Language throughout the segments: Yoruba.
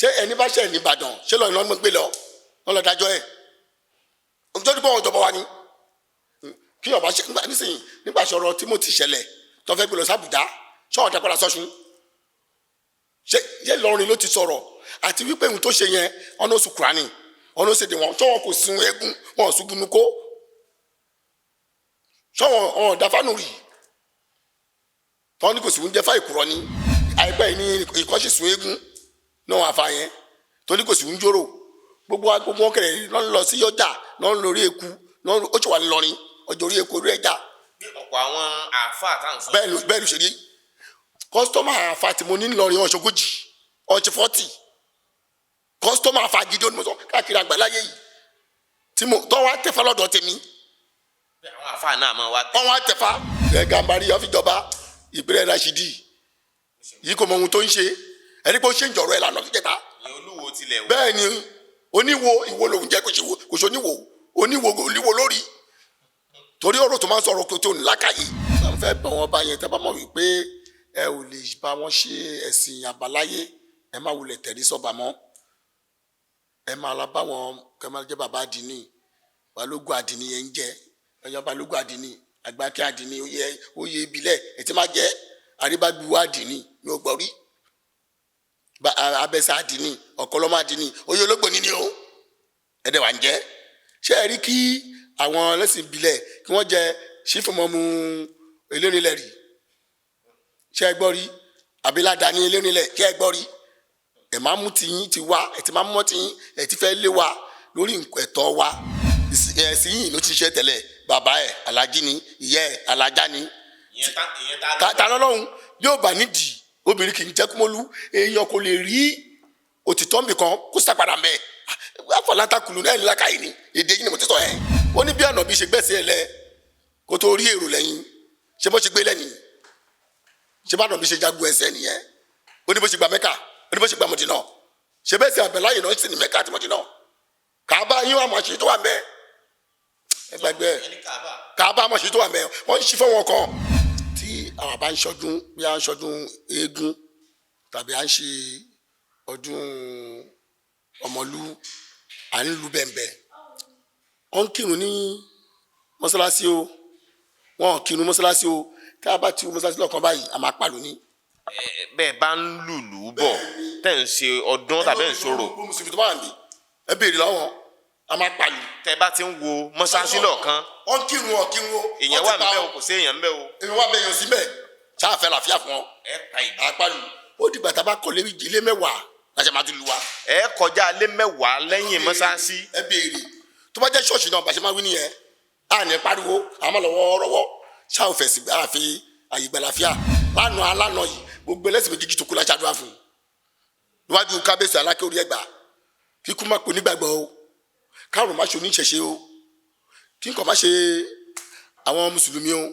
Ṣé ẹni bá ṣẹ̀ ní Ìbàdàn, ṣé lọ́ọ́ lọ́ọ́ gbé lọ wọ́n lọ dájọ́ ẹ̀ nítorí pé wọ́n jọba wa ni? Kí ọba ṣe nígbà nísìnyí, nígbà sọ̀rọ̀ Timothy ṣẹlẹ̀ tó fẹ́ gbé lọ sàbùdá, ṣọ́ọ̀ dá padà sọ́sùn? Ṣé yé Ìlọrin ló ti sọ̀rọ̀? Àti wípé ohun tó ṣe yẹn, ọ̀nà oṣù Kùránì, ọ̀nà oṣù èdè wọn, ṣọ́wọ́n kò sun eégún, wọn ò sun kó, ṣọ́wọ́n ọ̀n dáfánù rì tọ́ ní kò sí oúnjẹ fáì kúrọ́ ní àìpẹ́ yìí ní ìkọ́sí sun eégún náà wà fa yẹn tó ní kò sí oúnjẹ rò. Gbogbo wa, gbogbo wọn kẹrẹ lọ́n lọ sí ọjà, lọ́n lórí eku lọ́n ó sì wà ńlọrin ọjọ́ orí eku orí ẹja. Ọ̀pọ̀ àwọn àáfàá tá à ń sọ. Bẹ́ẹ̀ ló, bẹ́ẹ̀ ló ṣe rí. Customer àfa tí mo ní ńlọrin ọ̀ṣọ́gójì ọ̀ṣẹ́ 40 customer àfa gidi onímọ̀sán káàkiri àgbáláyé yìí tí mo tọ́ wá tẹ̀fà lọ́dọ̀ tèmi. Àwọn àáfàá náà máa wá. Wọ́n wá tẹ̀fà ẹ̀ Gàmbàrí ọ̀fíjọba ìpínlẹ̀ Rashidi yìí kò mọ ohun tó ń ṣe, ẹni pé ó ṣe ń jọ̀rọ̀ ẹ̀ lànà kíkẹta. Ìyẹn olúwo tilẹ̀ wò. Bẹ́ẹ̀ ni, oníwo ìwo lòun jẹ́, kò ṣe wo, kò ṣe oníwo, oníwo oníwo lórí, torí ọ̀rọ̀ tó máa ń sọ̀rọ̀ kò tó ní lákàyè. Wọ́n fẹ́ bẹ̀ wọ́n bá yẹn, tẹ́ bá mọ̀ wípé ẹ ò lè bá wọn ṣe ẹ̀sìn àbáláyé, ẹ má wulẹ̀ tẹ̀rí sọ́ba mọ́. Ẹ máa lọ bá wọn kẹ máa jẹ́ bàbá àdínì, balógun àdínì yẹn ń jẹ ẹyọ, balógun àdínì, àgbákẹ́ àdínì, oyè oyè ìbílẹ̀ ẹ ti máa jẹ́ àríbágbíwá àdínì ní ọgbọ́n rí, abẹ́sẹ̀ àdínì, ọ̀kọ́lọ́mọ àdínì, oyè ológbò níní o, ẹ̀dẹ̀ wà ń jẹ́. Ṣé ẹ rí kí àwọn ẹlẹ́sìn ìbílẹ̀ kí wọ́n jẹ sífùmọ́mù elérinlẹ̀ rí? Ṣé ẹ gbọ́ rí? Abilada ní elérinlẹ̀, ṣé ẹ gbọ́ rí? Ẹ máa mú tiyín ti wá, ẹ ti máa mú tiyín, ẹ ti fẹ́ lé wa lórí ẹ̀tọ́ wa. Ẹ̀sìn yìí ló ti ṣe tẹ́lẹ̀. Bàbá ẹ̀ alájí ni, ìyá ẹ̀ alájá ni. Ìyẹn ta Ta lọ́lọ́run yóò bá nídìí obìnrin kì í jẹ́ kúmọ́lú. Èèyàn kò lè rí òtítọ́ nbì kan kó sàpadà mẹ́ afọlátakùlù náà ní lákàyè ní èdè yìí ni mo ti sọ ẹ̀. Ó ní bí àná bí ṣe gbẹ̀sẹ̀ ẹ̀ lẹ kó tó rí èrò lẹ́yìn, ṣé bó ṣe gbé lẹ́yìn, ṣé bá àná bí ṣe jagun ẹsẹ̀ nìyẹn. Ó ní bó ṣe gba Mẹ́kà, ó ní bó ṣe gba Mọ̀dínà, ṣe bẹ́ẹ̀ sì àbẹ̀láyè náà sì ní Mẹ́kà àti Mọ̀dínà. Kàbá yín wà mọ̀ ṣe tó wà mẹ́ ẹ gbàgbé ẹ. Ẹni kàbà. Kàbá mọ̀ ṣe tó wà mẹ́, wọ́n ń ṣí fún wọn kan tí àwọn bá ń ṣọdún, bí a ń ṣọdún eégún tàbí à ń ṣe ọdún ọmọlú, à ń lu bẹ̀m̀bẹ̀, wọ́n ń kírun ní mọ́sálásí o, wọ́n ò kírun mọ́sálásí o. Tí a bá ti wo mọ́sálásí lọ́kàn báyìí, a máa pàlù ní. Bẹ́ẹ̀ bá ń lùlù bọ̀, tẹ̀ ń ṣe ọdún tàbí ń sọ̀rọ̀. Gbogbo mùsùlùmí tó bá wà níbí, ẹ béèrè lọ́wọ́, a máa pàlù. Tẹ́ bá ti ń wo mọ́ṣáláṣí lọ́ọ̀kan. Wọ́n ń kírun, ọ̀ kírun o. Èèyàn wọ́n wà ti pa ńbẹ̀ o, kò sí èèyàn ńbẹ̀ o. Èèyàn wà bẹ́ẹ̀, yàn síbẹ̀ ṣáà fẹ́ làáfíà fún ọ. Ẹ pa ìlú. Àpàlù ó dìgbà tá a bá kọ́lé ilé 10 láti máa tún lu wa. Ẹ kọjá ilé 10 lẹ́yìn mọ́ṣáláṣí. Ẹ béèrè, tó bá jẹ́ ṣọ́ọ̀ṣì náà, bá ṣe máa wí nìyẹn, a ní pariwo, a máa lọ wọ́ọ́rọ́wọ́, ṣáà ò fẹ̀sì àfi àyè gbàlàfíà. Lánàá alánà yìí, gbogbo ẹlẹ́sìn méjèèjì tó kú la ṣàdúrà fún níwájú kábíyèsí Aláké orí ẹgbà, kíkú má pò nígbàgbọ́ o, kárùn má ṣe oníṣẹ̀ṣe o, kí nǹkan má ṣe àwọn mùsùlùmí o,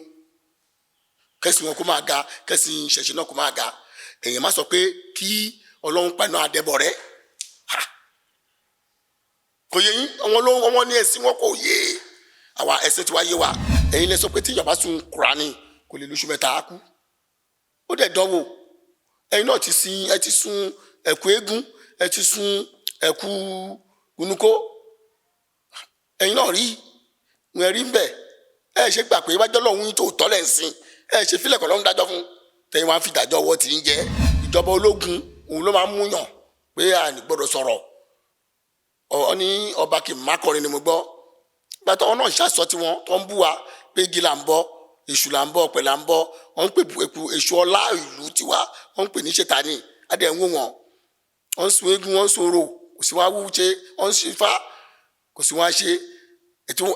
kẹsìn wọn kó máa ga, kẹsìn ìṣẹ̀ṣe náà kó máa ga. Èèyàn má sọ pé kí Ọlọ́run paná àdẹ́bọ̀ rẹ kò yé yín. Àwọn ló wọn ní ẹ̀sìn wọn kò yé àwa, ẹ̀sìn tí wàá yé wa. Ẹ̀yin lẹ sọ pé tí ìjọba sun Kùránì kò lè lóṣù 3 á kú, ó dẹ̀ dánwò. Ẹ̀yin náà ti sin, ẹ ti sun ẹ̀kú eégún, ẹ ti sun ẹ̀kú gunukó. Ẹ̀yin náà rí wọn rí ń bẹ̀. Ẹ ṣe gbà pé wájú Ọlọ́run yín tó tọ́ lẹ̀ ń sìn, ẹ ṣe fílẹ̀ kọ́ lọ́run dájọ́ fún tẹ̀yin wá fi ìdájọ́ ọwọ́ tí ń jẹ́. Ìjọba ológun òun ló máa ń múyàn pé a ní gbọ́dọ̀ sọ̀rọ̀. Ọ ní ọba kì í má kọrin ni mo gbọ́ gbàtọ́ wọn náà ṣàṣọ tí wọn tó ń bú wa pé igi là ń bọ, èṣù là ń bọ, ọ̀pẹ là ń bọ. Wọn ń pè eku èṣù ọlá ìlú tiwa, wọn ń pè ní ṣètánì. Adé ń wò wọn, wọn ń sun eégún, wọn ń sun orò, kò sí wọn wú ṣe, wọn ń ṣe fá, kò sí wọn ṣe.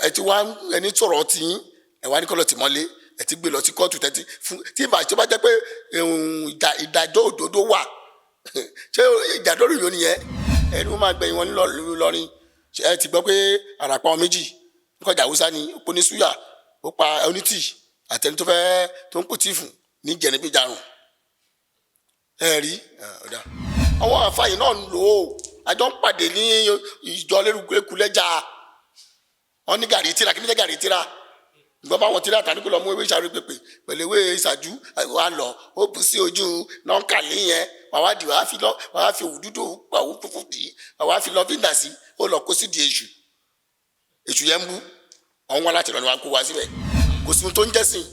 Ẹtí wá ẹni sọ̀rọ̀ tiyín, ẹ wá ní kọ́ lọ tì mọ́lé, ẹ ti gbé lọ sí kóòtù tẹ́tí fún tí ìbá tó bá jẹ́ pé ìdájọ́ òdodo wà. Ṣé ìdájọ́ òdodo nìyẹn? Ẹni wọ́n máa gbẹ̀yìn wọn nílọrin. Ẹ ti gbọ́ pé àràpá wọn méjì nkọjà Haúsá ni ó ní súyà, ó pa onítì àtẹni tó fẹ́ tó ń pò tíìfù ní jẹnibíjarùn. Ẹ rí ọ̀dà àwọn àfààyè náà ń lò ó. Àjọ ń pàdé ní ìjọ lérúkúlẹ́jà, wọn ní gàrí tíra. Kí ni jẹ́ gàrí tíra? Nǹkan báwọn tí láta ní kó lọ mú ewé ìṣàrò pèpè pẹ̀lú ewé ìṣàjú, wà lọ ó bù sí ojú nọ́ńkàlì yẹn, wà wá di, wà á fi lọ, wà á fi òwú dúdú, òwú funfun dì í, wà wá fi lọ́fíńdà sí, ó lọ kó sí di èṣù. Èṣù yẹn ń bú ọ̀hún wá láti lọ́nà wa kó wá síbẹ̀. Kò sí ohun tó ń jẹ́sìn,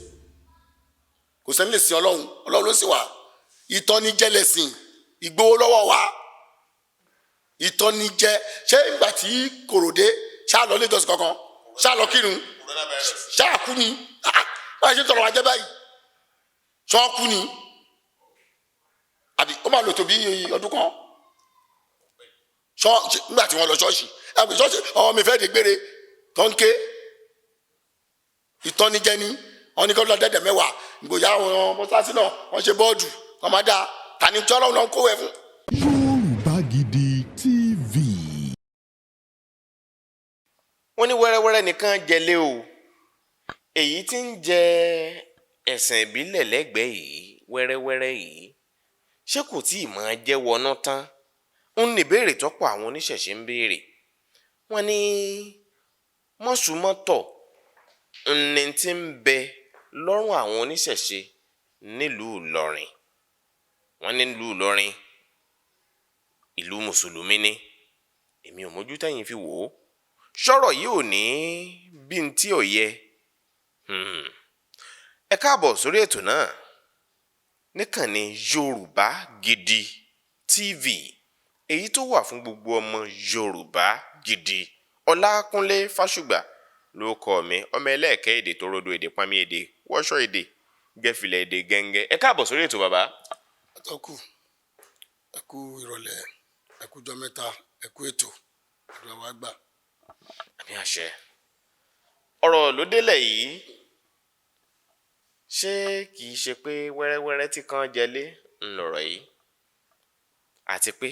kò sẹ́ni lè sin Ọlọ́run. Ọlọ́run ló sì wà. Ìtọ́nijẹ́ lẹ̀sìn, ìgbowó lọ́wọ́ wa, ìtọ́nijẹ́. Ṣé ìgbà tí kòròdé ṣáà lọ lẹ́jọ́sìn kankan, ṣáà lọ kírun, ṣáà kú ni? Báyìí ṣe ń tọrọ wa jẹ́ báyìí, ṣáà kú ni àbí ó máa lò tó bí ọdún kan ṣọ́ọ̀ṣì? Nígbà tí wọ́n lọ ṣọ́ọ̀ṣì àbí ṣọ́ọ̀ṣì, ọmọ mi fẹ́ di gbére tó ń ké. Ìtọ́nijẹ́ ni wọ́n ní kí wọ́n lọ dẹ́dẹ̀ mẹ́wàá ìgbòyà àwọn mọ́sáàsì náà. Wọ́n ṣe bọ́ọ̀dù, wọ́n máa dá tani tí Ọlọ́run náà ń kó ẹ fún. Yorùbá Gidi TV. Wọ́n ní wẹ́rẹ́wẹ́rẹ́ nìkan jẹlé o. Èyí tí ń jẹ ẹ̀sìn ìbílẹ̀ lẹ́gbẹ̀ẹ́ yìí wẹ́rẹ́wẹ́rẹ́ yìí, ṣé kò tí ì máa jẹ́ wọnú tán? Ń ní ìbéèrè tọ́pọ̀ àwọn oníṣẹ̀ṣe ń béèrè. Wọ́n ní mọ̀ṣúmọ́tọ̀ ní ti ń bẹ lọ́rùn àwọn oníṣẹ̀ṣe nílùú Ìlọrin. Wọ́n ní nílùú Ìlọrin, ìlú mùsùlùmí ni. Èmi ò mójú tẹ́yìn fi wò ó. Sọ̀rọ̀ yìí ò ní bí n tí ò yẹ. Ẹ káàbọ̀ sórí ètò náà níkànnì Yorùbá Gidi TV, èyí tó wà fún gbogbo ọmọ Yorùbá gidi. Ọlákúnlé Fásùgbà ló kọ mi, ọmọ ẹlẹ́ẹ̀kẹ́ èdè tó rodo èdè, pami èdè, wọ́ṣọ́ èdè, gẹ́fìlẹ̀ èdè gẹ́ngẹ́. Ẹ káàbọ̀ sórí ètò, bàbá. Atọ́kù, ẹ kú ìrọ̀lẹ́, ẹ kú jọ́ mẹ́ta, ẹ kú ètò, àdúrà wa gbà. Àmì àṣẹ. Ọ̀rọ̀ ló délẹ̀ yìí. Ṣé kìí ṣe pé wẹ́rẹ́wẹ́rẹ́ tí kan jẹlé ńlọrọ̀ yìí, àti pé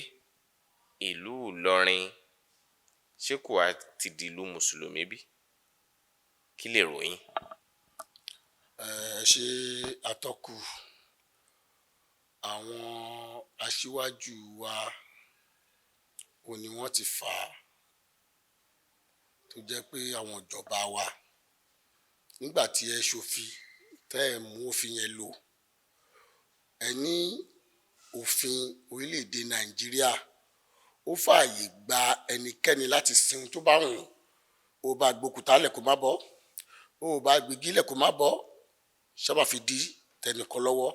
ìlú Ìlọrin, ṣé kò á ti di ìlú mùsùlùmí bí? Kí lè ròyìn? Ẹ ṣe, atọ́kù. Àwọn aṣíwájú wa ò ní wọ́n ti fà á tó jẹ́ pé àwọn ìjọba wa, nígbà tí ẹ ṣòfin, tẹ́ ẹ mú òfin yẹn lò, ẹ ní òfin orílẹ̀-èdè Nàìjíríà ó fààyè gba ẹnikẹ́ni láti sin ohun tó bá wù ú. Ó bá gbókùtà lẹ̀ kó má bọ́, ó bá gbégi lẹ̀ kó má bọ́, sábà fi di tẹnìkan lọ́wọ́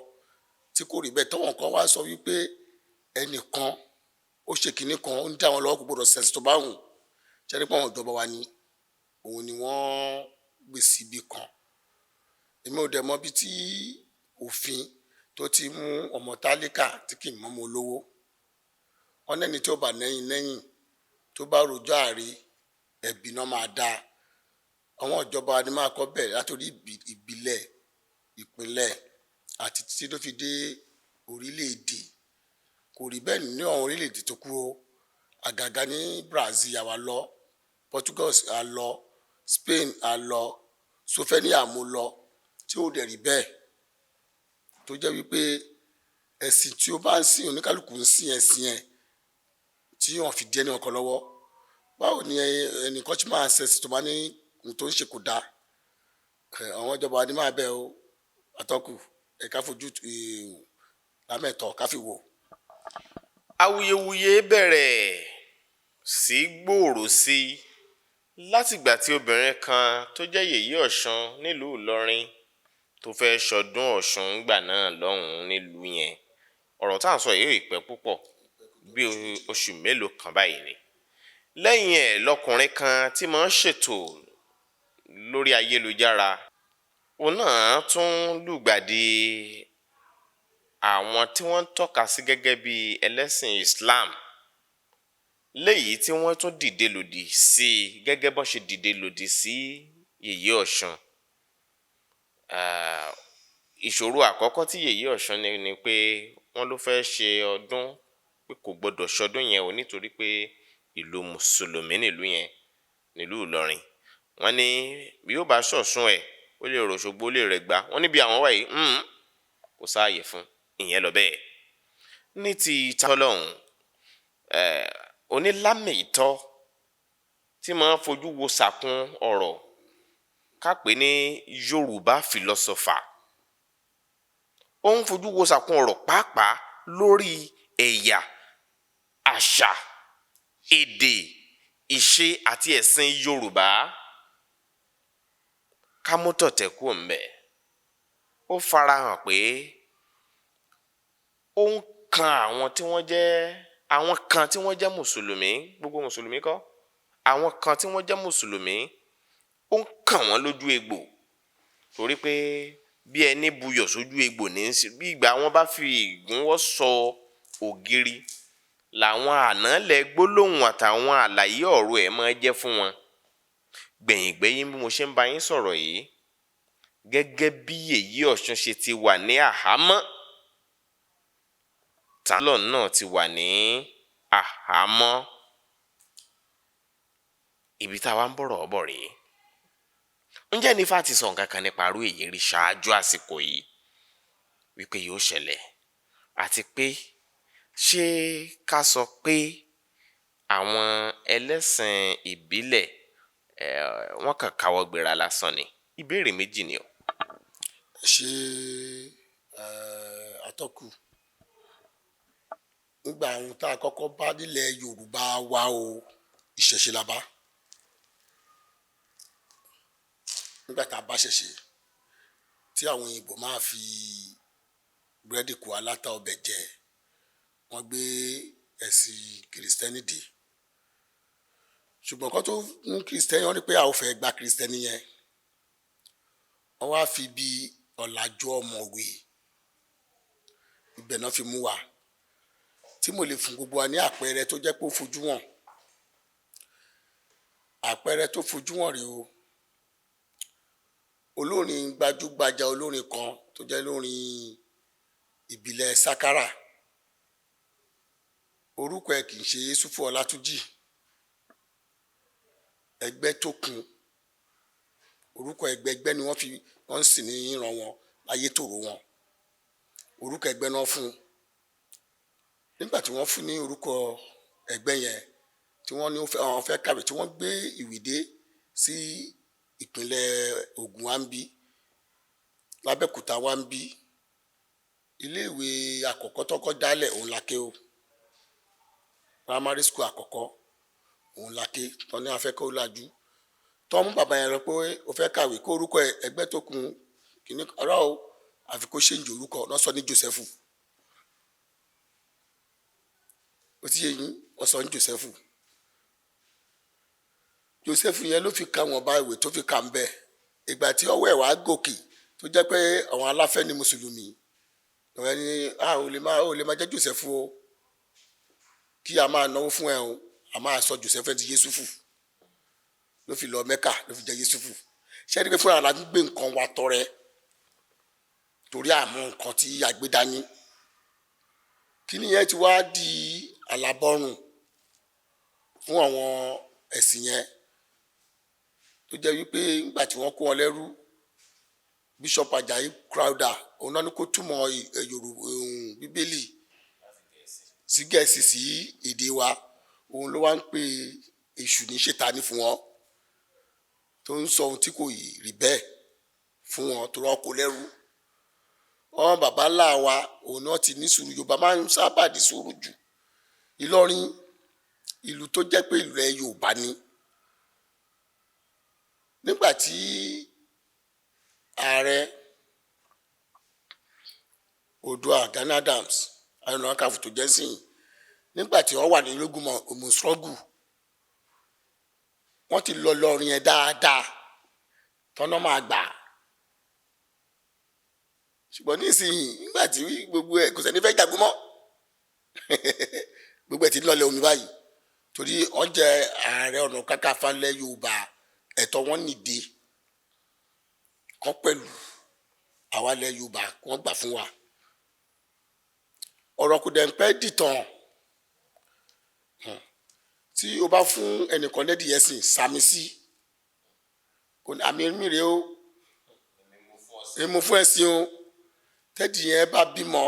tí kò rí bẹ́ẹ̀. Tọ́wọ́n kan wá sọ wípé ẹnìkan ó ṣe kinní kan, ó ń dá wọn lọ́wọ́, kó gbọdọ̀ sẹ̀sì tó bá wù ú. Ṣẹ́ni pé àwọn ìjọba wa ni òun ni wọ́n gbé síbi kan. Èmi ò dẹ̀ mọ̀ bí tí òfin tó ti mú ọmọ tálíkà tí kì í mọ́mọ́ olówó. Wọn lẹ́ni tí ó bá nẹ́yìn lẹ́yìn tó bá rojọ́ àárẹ̀, ẹ̀bí náà máa dá. Àwọn ìjọba ni máa kọ́ bẹ̀rẹ̀ látòrí ìbílẹ̀, ìpínlẹ̀ àti títí tó fi dé orílẹ̀-èdè. Kò rí bẹ́ẹ̀ ní àwọn orílẹ̀-èdè tó kú o. Àgàgà ní Brazil àwa lọ, Portugal a lọ, Spain a lọ, Slovenia mo lọ, tí ó dẹ̀ rí bẹ́ẹ̀, tó jẹ́ wípé ẹ̀sìn tí ó bá ń sìn, oníkálukú ń sìn ẹ̀sìn ẹ̀ tí wọ́n fi di ẹni ọkàn lọ́wọ́. Báwo ni ẹnìkan tí máa ṣẹ̀sìn tó bá ní ohun tó ń ṣe kò dáa? Àwọn ìjọba ni máa bẹ̀ o. Atọ́kù, ẹ ká fojú lámẹ̀tọ̀ ká fi wò. Awuyewuye bẹ̀rẹ̀ sí gbòòrò sí i látìgbà tí obìnrin kan tó jẹ́ yèyé Ọ̀sùn nílùú Ìlọrin tó fẹ́ẹ́ sọdún Ọ̀sùn ńgbà náà lọ́hùn-ún nílùú yẹn. Ọ̀rọ̀ tá à ń sọ yìí ò pẹ́ púpọ̀, bí oṣù mélòó kan báyìí ni. Lẹ́yìn ẹ̀ lọkùnrin kan tí máa ń ṣètò lórí ayélujára, òun náà tún lùgbàdì àwọn tí wọ́n ń tọ́ka sí gẹ́gẹ́ bí ẹlẹ́sìn Islam, léyìí tí wọ́n tún dìde lòdì sí i gẹ́gẹ́ bọ́n ṣe dìde lòdì sí yèyé Ọ̀ṣun. Ìṣòro àkọ́kọ́ tí yèyé Ọ̀ṣun ní ni pé wọ́n ló fẹ́ẹ́ ṣe ọdún, pé kò gbọ́dọ̀ ṣọdún yẹn o, nítorí pé ìlú mùsùlùmí nílùú yẹn, nílùú Ìlọrin. Wọ́n ní bí yóò bá ṣọ̀ṣun ẹ̀, ó lè ròṣogbo, ó lè rẹ̀gbá. Wọ́n níbi àwọn wáyé kò sáàyè fún ìyẹn lọ bẹ́ẹ̀. Ní ti tọ́lọ́hún onílámì ìtọ́ tí máa ń fojú wo sàkún ọ̀rọ̀. Ká pè ní Yorùbá philosopher. Ó ń fojú wo sàkún ọ̀rọ̀ pàápàá lórí ẹ̀yà, àṣà, èdè, ìṣe àti ẹ̀sìn Yorùbá. Ká mú tọ̀tẹ̀ kúrò ńbẹ̀, ó farahàn pé ó ń kan àwọn tí wọ́n jẹ́, àwọn kan tí wọ́n jẹ́ mùsùlùmí, gbogbo mùsùlùmí kọ́, àwọn kan tí wọ́n jẹ́ mùsùlùmí, ó ń kàn wọ́n lójú egbò, torí pé bí ẹni buyọ̀ sójú egbò ní í ṣe bí ìgbà wọn bá fi ìgúnwọ́ sọ ògiri làwọn ànálẹ̀ gbólóhùn àtàwọn àlàyé ọ̀rọ̀ ẹ̀ máa jẹ́ fún wọn. Gbẹ̀yìngbẹ́yín, bí mo ṣe ń bá yín sọ̀rọ̀ yìí, gẹ́gẹ́ bí Yèyé Ọ̀ṣun ṣe ti wà ní àhámọ́, Tálọ̀ náà ti wà ní àhámọ́. Ibi tá a wá ń bọ̀rọ̀ bọ̀ rèé. Ǹjẹ́ ní Ifá ti sọ nǹkan kan nípa arú èyí rí ṣáájú àsìkò yìí wípé yóò ṣẹlẹ̀? Àti pé ṣé ká sọ pé àwọn ẹlẹ́sìn ìbílẹ̀ wọ́n kàn káwọ́ gbéra lásán ni? Ìbéèrè méjì ni o. Ṣe atọ́kù nígbà ohun tá a kọ́kọ́ bá nílẹ̀ Yorùbá wa o, ìṣẹ̀ṣe la bá. Nígbà tá a bá ṣẹ̀ṣe tí àwọn òyìnbó máa fi búrẹ́dì kó aláta ọbẹ̀ jẹ, wọ́n gbé ẹ̀sìn kìrìsìtẹ́nì dé. Ṣùgbọ́n kó tó mú kìrìsìtẹ́nì, wọ́n ní pé a ò fẹ́ gba kìrìsìtẹ́nì yẹn. Wọ́n wá fi bí ọ̀làjú ọ̀mọ̀wé ibẹ̀ náà fi mú wa, tí mo lè fún gbogbo wa ní àpẹẹrẹ tó jẹ́ pé ó fojú wọn. Àpẹẹrẹ tó fojú wọn rèé o. Olórin gbajúgbajà, olórin kan tó jẹ́ olórin ìbílẹ̀ sakara, orúkọ ẹ̀ kì í ṣe Yusufu Ọlátúnjì, ẹgbẹ́ tó kun orúkọ ẹgbẹ́ ni wọ́n fi wọ́n sì ní ìran wọn láyé tòró wọn, orúkọ ẹgbẹ́ náà fún un. Nígbà tí wọ́n fún ní orúkọ ẹgbẹ́ yẹn, tí wọ́n ní àwọn fẹ́ kàwé, tí wọ́n gbé ìwé dé sí ìpínlẹ̀ Ògùn wa ń bí, l'Abẹ́òkúta wa ń bí, iléèwé àkọ́kọ́ tọ́kọ́ dálẹ̀ òun la ké o, primary school àkọ́kọ́ òun la ké. Tọ́ ní a fẹ́ kó lajú, tọ́ mú bàbá yẹn lọ pé ó fẹ́ kàwé, kó orúkọ ẹgbẹ́ tó kun kìíní ọ̀rọ̀ o, àfi kó ṣèǹjì orúkọ náà, sọ ní Joseph. Ó ti yé yín, wọ́n sọ ní Joseph. Joseph yẹn ló fi ka wọn bá ìwé tó fi kà ń bẹ. Ìgbà tí ọwọ́ ẹ̀ wá gòkè, tó jẹ́ pé àwọn aláfẹ́ ni mùsùlùmí, ọ̀rẹ́ ni a ò lè máa jẹ́ Joseph o, kí a máa náwó fún ẹ o, a máa sọ Joseph ti Yéṣùfù. Ló fi lọ Mẹ́kà, ló fi jẹ́ Yéṣùfù. Ṣé ẹni pé fúnra la ń gbé nǹkan wa tọrẹ torí àmọ́ nǹkan tí a gbé dání? Kí nìyẹn ti wá di àlàbọ̀rùn fún àwọn ẹ̀sìn yẹn, tó jẹ́ wípé nígbà tí wọ́n kó wọn lẹ́rú, Bishop Ajayi Crowther òun náà ní kó túmọ̀ Yorùbá Bíbélì sí Gẹ̀ẹ́sì sí èdè wa. Òun ló wá ń pè èṣù ní ṣètánì fún wọn, tó ń sọ ohun tí kò rí bẹ́ẹ̀ fún wọn tó rọ́ kó lẹ́rú. Wọn bàbá ńlá wa òun náà ti ní sùúrù. Yorùbá máa ń sábà ní sùúrù jù. Ìlọrin, ìlú tó jẹ́ pé ìlú ẹ Yorùbá ni. Nígbà tí ààrẹ Oòduà Gani Adams, Ààrẹ Ọ̀nà Kakanfò tó jẹ́ sìn, nígbà tí wọ́n wà ní ológun òmù struggle, wọ́n ti lọ lọrin yẹn dáadáa tọ́nà máa gbà. Ṣùgbọ́n nísìnyí, nígbà tí gbogbo ẹ̀ kò sẹ́ni fẹ́ jagun mọ́, gbogbo ẹ̀ ti lọlẹ̀ omi báyìí, torí wọ́n jẹ́ Ààrẹ Ọ̀nà Kakanfò ilẹ̀ Yorùbá, ẹ̀tọ́ wọn nìde kọ́ pẹ̀lú àwa ilẹ̀ Yorùbá, wọ́n gbà fún wa. Ọ̀rọ̀ kò dẹ̀ ń pẹ́ dìtàn. Tí o bá fún ẹnìkan lẹ́dìí ẹ̀sìn sàmì sí kò ní àmì mi rèé o, èmi fún ẹ̀sìn o. Tẹ́dì yẹn bá bímọ,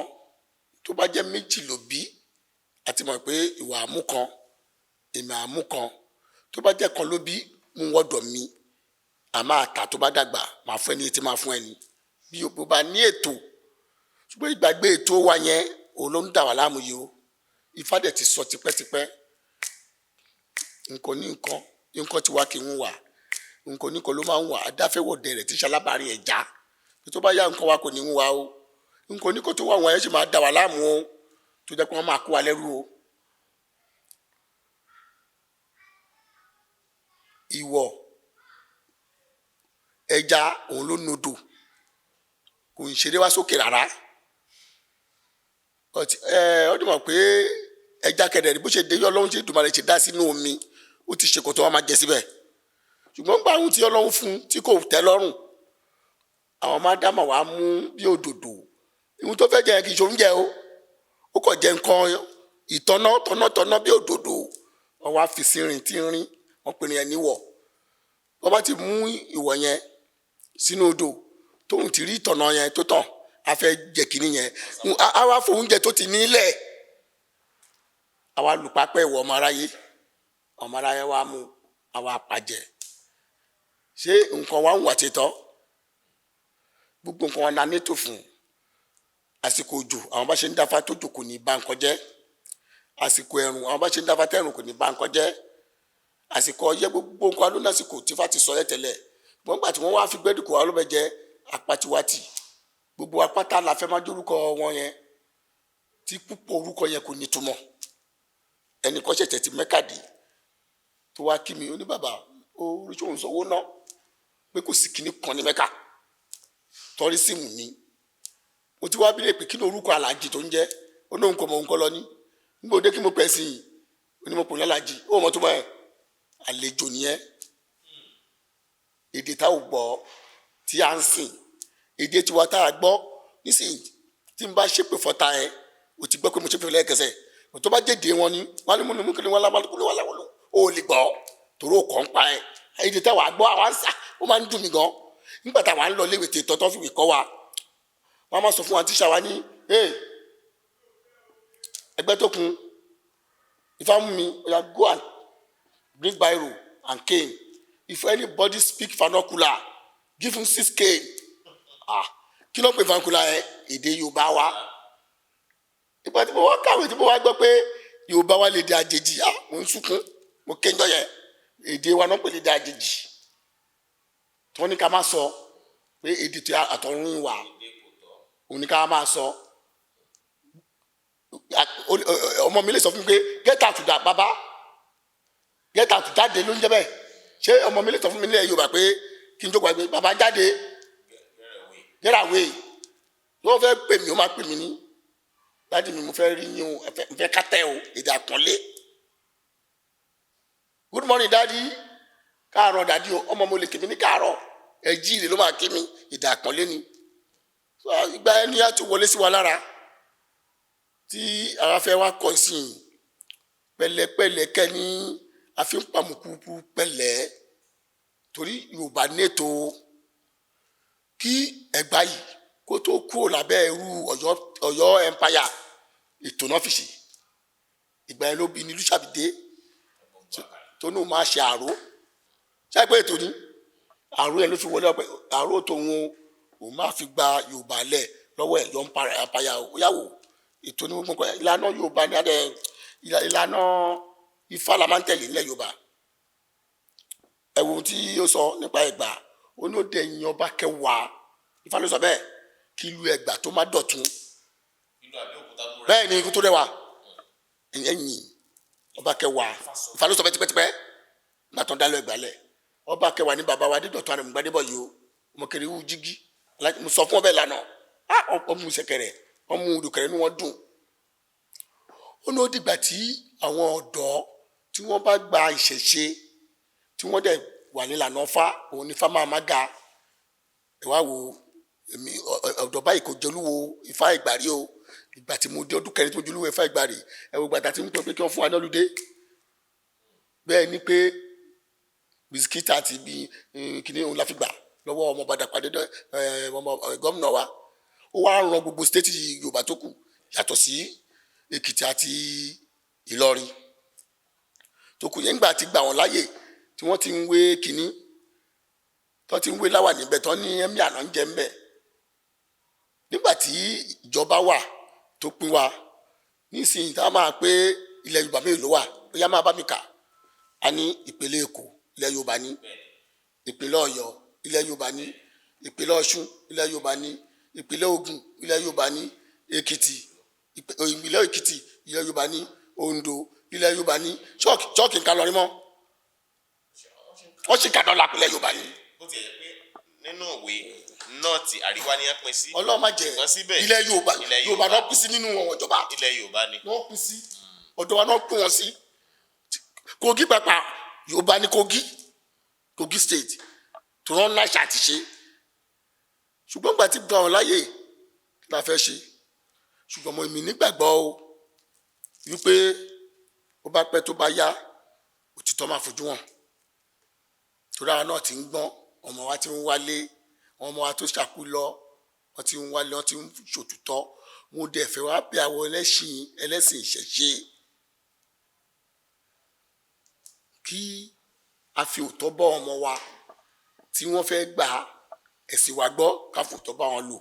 tó bá jẹ́ méjì ló bí, àti mọ̀ pé ìwà àmú kan, èmi àmú kan. Tó bá jẹ́ kan ló bí, mú wọ́dọ̀ mi. A máa tà tó bá dàgbà, máa fún ẹni tí máa fún ẹni bí o bá ní ètò. Ṣùgbọ́n ìgbàgbé ètò wa yẹn, òun ló ń dà wá láàmú yìí o. Ifá dẹ̀ ti sọ tipẹ́tipẹ́, nǹkan ní nǹkan, nǹkan tí wá kí ń wà, nǹkan ní nǹkan ló máa ń wà. Adáfẹ́wọ̀dẹ rẹ̀ tí ṣalábàárín ẹ̀já tó bá yá, nǹkan wa kò ní ń wá o. Nǹkan ní kò tó wà, wọ́n yẹn sì máa dà wá láàmú o, tó jẹ́ pé wọ́n máa kó wa lẹ́rú o. Ìwọ̀ ẹja òun ló nodò, kò ń ṣeré wá sókè rárá. Ẹ ọ dì mọ̀ pé ẹja kẹdẹ ní bó ṣe dé, Ọlọ́run ṣe dùnmọ̀ rẹ̀ ṣe dá sínú omi, ó ti ṣe kò tó wá máa jẹ síbẹ̀. Ṣùgbọ́n gbà ohun tí Ọlọ́run fún tí kò tẹ́ lọ́rùn, àwọn máa dá mà wá mú bí òdòdó. Ohun tó fẹ́ jẹ kì í ṣe oúnjẹ o, ó kàn jẹ nǹkan ìtọ́nà tọ́nà bí òdòdó. Wọ́n wá fi sí rin tí ń rin, wọ́n pè ní ẹ níwọ̀. Wọ́n bá ti mú ìwọ̀ yẹn sínú odò, tóun ti rí ìtọ̀nà yẹn tó tàn, a fẹ́ jẹ kínní yẹn, a wá fún oúnjẹ tó ti nílẹ̀, a wá lùpápẹ́ ìwọ̀ ọmọ aráyé, ọmọ aráyé wa mú, a wá pàjẹ́. Ṣé nǹkan wa ń wà títọ́? Gbogbo nǹkan wa na nétò fún àsìkò òjò, àwọn bá ṣe ń dáfá tó jò kò ní bá nǹkan jẹ́. Àsìkò ẹ̀rùn, àwọn bá ṣe ń dáfá tẹ̀rùn kò ní bá nǹkan jẹ́. Àsìkò ọyẹ́, gbogbo nǹkan ló lásìkò tí Ifá ti sọ ẹ́ tẹ́lẹ̀. Wọ́n gbà tí wọ́n wá fi gbẹ́dùkú wa lọ́bẹ̀ jẹ́ apatiwati, gbogbo apáta la fẹ́ máa dórúkọ wọn yẹn, tí púpọ̀ orúkọ yẹn kò nítumọ̀. Ẹnìkan ṣẹ̀ṣẹ̀ ti mẹ́kàdé tó wá kí mi, ó ní bàbá oríṣi òun sanwó ná pé kò sí kíní kan ní Mẹ́kà, tọ́rísìmù ni. Mo ti wá bílẹ̀ pé kí ni orúkọ aláàjì tó ń jẹ́, ó ní òun kò mọ òun kọ́ lọ ní nígbà òde kí mo pẹ̀ sí i, ó ní mo pè ní aláàjì, ó mọ̀ tó mọ̀ ẹ́ àlejò nìyẹn. Èdè tá ò gbọ́ tí a ń sìn, èdè tiwa tá a gbọ́ nísìnyí, tí n bá ṣépè fọ́ta ẹ, o ti gbọ́ pé mo ṣépè lẹ́ẹ̀kẹsẹ̀. Tó bá jẹ́dẹ̀ wọn ni wọ́n á ní múnú múkiri wọn lábàlú wọn láwọlú, o ò lè gbọ́ torí o kàn ń pa ẹ. Èdè táwa gbọ́ àwa ń sà, ó máa ń dùn mí gan nígbà táwa ń lọ léwé tètè tó fi kọ́ wa. Wọ́n á máa sọ fún wa, tíṣà wa ní ẹgbẹ́ tó kun ifá mú mi, oya, go and bring biro and cane. If anybody speak vernacular, give him six cane. Ah, kí ló ń pè vernacular ẹ? Èdè Yorùbá wa. Ìgbà tí mo wá kàwé, tí mo wá gbọ́ pé Yorùbá wa lè di àjèjì, ah, mo ń sunkún, mo kéjọ yẹn. Èdè wa náà pè lè di àjèjì, tí wọ́n ní ká má sọ pé èdè tí àtọ̀run wà, òun ní ká máa sọ. Ọmọ mi lè sọ fún mi pé get out da baba, get out, jáde ló ń jẹ́ bẹ́ẹ̀. Ṣé ọmọ mi lè sọ fún mi nílẹ̀ Yorùbá pé kí n jókòó àgbẹ̀ baba jáde, get away? Wọ́n fẹ́ pè mí, ó máa pè mí ní daddy mi, mo fẹ́ rí yín o, mo fẹ́ kátẹ́ o. Èdè àpọ́nlé, good morning daddy, káàárọ̀ daddy o. Ọmọ mo lè kí mi ní káàárọ̀, ẹ jíire ló máa kí mi, èdè àpọ́nlé ni. So ìgbà ẹni á ti wọlé sí wa lára tí ara fẹ́ wá kọ́ sí i pẹ̀lẹ́pẹ̀lẹ́, kẹ́ni a fi ń pàmùkùkù pẹ̀lẹ́, torí Yorùbá nètò kí Ẹ̀gbá yìí kó tó kúrò lábẹ́ irú Ọ̀yọ́, Ọ̀yọ́ empire, ètò náà fi ṣe. Ìgbà yẹn ló bí ní Lísàbí tó ní òun máa ṣe àró. Ṣáà pé ètò ní àró yẹn ló fi wọlé ọpẹ àró tóun òun máa fi gba Yorùbá lẹ̀ lọ́wọ́ Ọ̀yọ́ empire. Ó yàwó ètò ní gbogbo ìlànà Yorùbá ní adẹ, ìlànà Ifá la máa ń tẹ̀lé nílẹ̀ Yorùbá. Ẹ wo ohun tí ó sọ nípa Ẹ̀gbá, ó ní ó dẹ̀ yan ọba kẹwàá, Ifá ló sọ bẹ́ẹ̀, kí ìlú Ẹ̀gbá tó má dọ̀tun. Ìlú Abẹ́òkúta tó rẹ̀. Bẹ́ẹ̀ ni, ikú tó rẹwà ẹ̀yìn ọba kẹwàá, Ifá ló sọ bẹ́ẹ̀ tipẹ́tipẹ́ nígbà tó ń dálọ́ Ẹ̀gbá lẹ̀. Ọba kẹwàá ní bàbá wa Adédọ̀tun Àrẹ̀mú Gbadébọ̀ yìí o, ọmọ kẹrẹ wú jígí. Mo sọ fún ọ bẹ́ẹ̀ lánàá, ọmọ ìṣẹ̀kẹ̀rẹ̀, ọmọ olùkẹrẹ ni wọ́n dùn. Ó ní ó dìgbà tí àwọn ọ̀dọ́ tí wọ́n bá gba ìṣẹ̀ṣe, tí wọ́n dẹ̀ wà nílànà Ifá, òun ní Ifá máa má ga. Ẹ wá wo èmi, ọ̀dọ́ báyìí kò jẹ́lúwo Ifá ìgbàrí o. Ìgbà tí mo dé, ọdún kẹrin tí mo jẹ́lúwo Ifá ìgbàrí, ẹ wo gbàtà tí mo pè pé kí wọ́n fún wa ní ọlùdé, bẹ́ẹ̀ ni pé bisikíìtì àti bí kíní òun la fi gbà lọ́wọ́ ọmọ Dàpọ̀ Abíọ́dún, ọmọ gómìnà wa. Ó wá ran gbogbo state Yorùbá tó kù yàtọ̀ sí Èkìtì àti Ìlọrin tó kù yẹn. Ńgbà tí gbà wọ́n láàyè tí wọ́n ti ń wé kínní. Tó ti ń wé láwà níbẹ̀, tó ní ẹ̀mí àná ń jẹ ń bẹ̀. Nígbà tí ìjọba wà tó pín wa nísìnyí, tá a máa pé ilẹ̀ Yorùbá mélòó ló wà? Ó yá, máa bá mi kà á. Ní ìpínlẹ̀ Èkó, ilẹ̀ Yorùbá ní; ìpínlẹ̀ Ọ̀yọ́, ilẹ̀ Yorùbá ní; ìpínlẹ̀ Ọ̀ṣun, ilẹ̀ Yorùbá ní; ìpínlẹ̀ Ògùn, ilẹ̀ Yorùbá ní; Èkìtì, ìpínlẹ̀ Èkìtì, ilẹ̀ Yorùbá ní; Oǹdó, ilẹ̀ Yorùbá ní. Ṣọ́ọ̀kì ṣọ́ọ̀kì nǹkan lọ́rí mọ́, wọ́n sì kà dọ́là pínlẹ̀ Yorùbá ní. Bó ti yẹ pé nínú ìwé nọ́ọ̀tì, àríwá ni wọ́n pín sí. Ọlọ́run má jẹ́. Ṣùgbọ́n síbẹ̀, ilẹ̀ Yorùbá ilẹ̀ Yorùbá Yorùbá. náà pín sí nínú àwọn ìjọba. Ilẹ̀ Yorùbá ni. Wọ́n pín sí ọ̀dọ̀ wa náà, pín wọn sí Kogi pàpà. Yorùbá ní Kogi, Kogi State tó rán láṣà àti ṣe. Ṣùgbọ́n gbà tí gbà wọn láàyè la fẹ́ ṣe. Ṣùgbọ́n mo èmi nígbàgbọ́ o wípé ó bá pẹ́, tó bá yá, òtítọ́ máa fojú wọn, torí àwọn náà ti ń gbọ́n. Ọmọ wa ti ń wálé, àwọn ọmọ wa tó ṣàkú lọ, wọ́n ti ń wálé, wọ́n ti ń ṣòtútọ́. Mo dẹ̀ fẹ́ wá bí àwọn ẹlẹ́sìn ìṣẹ̀ṣe kí a fi òótọ́ bọ́ ọmọ wa tí wọ́n fẹ́ gba ẹ̀sìn wa gbọ́, ká fòótọ́ bá wọn lò,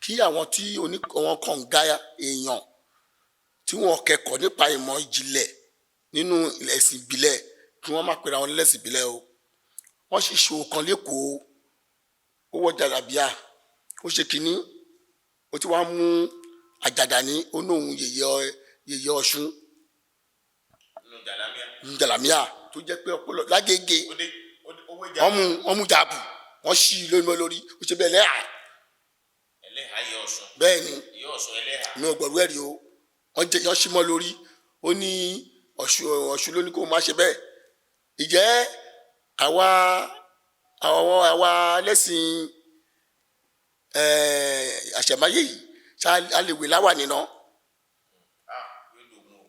kí àwọn tí oní àwọn kànga èèyàn tí wọ́n kẹ́kọ̀ọ́ nípa ìmọ̀ ìjìnlẹ̀ nínú ẹ̀sìn ìbílẹ̀, kí wọ́n má pera wọn lẹ́sìn ìbílẹ̀ o. Wọ́n sì ṣòwò kan lẹ́kọ̀ọ́, ó wọ jàlábíà, ó ṣe kínní, ó ti wá mú àjàdà ní ó ní òun yèyé Ọ̀ṣun. Nínú jàlámíà. Jàlámíà tó jẹ́ pé ọpọlọ lágége. Ó dé owó ìjà. Wọ́n mú jàbù, wọ́n ṣí i lórí mọ́ lórí, ó ṣe bẹ́ẹ̀ lẹ́hà. Ẹlẹ́hà yẹ Ọ̀ṣun. Bẹ́ẹ̀ ni. Ìyá Ọ̀ṣun ẹlẹ́hà. Mi ò gbọ̀rú ẹ̀rí o. Wọ́n jẹ́ wọ́n ṣí mọ́ lórí, ó ní Ọ̀ṣun, Ọ̀ṣun ló ní kó má ṣe bẹ́ẹ̀. Ìjẹ́ àwa lẹ́sìn àṣẹ̀máyé yìí ṣá a lè wé láwà nínà?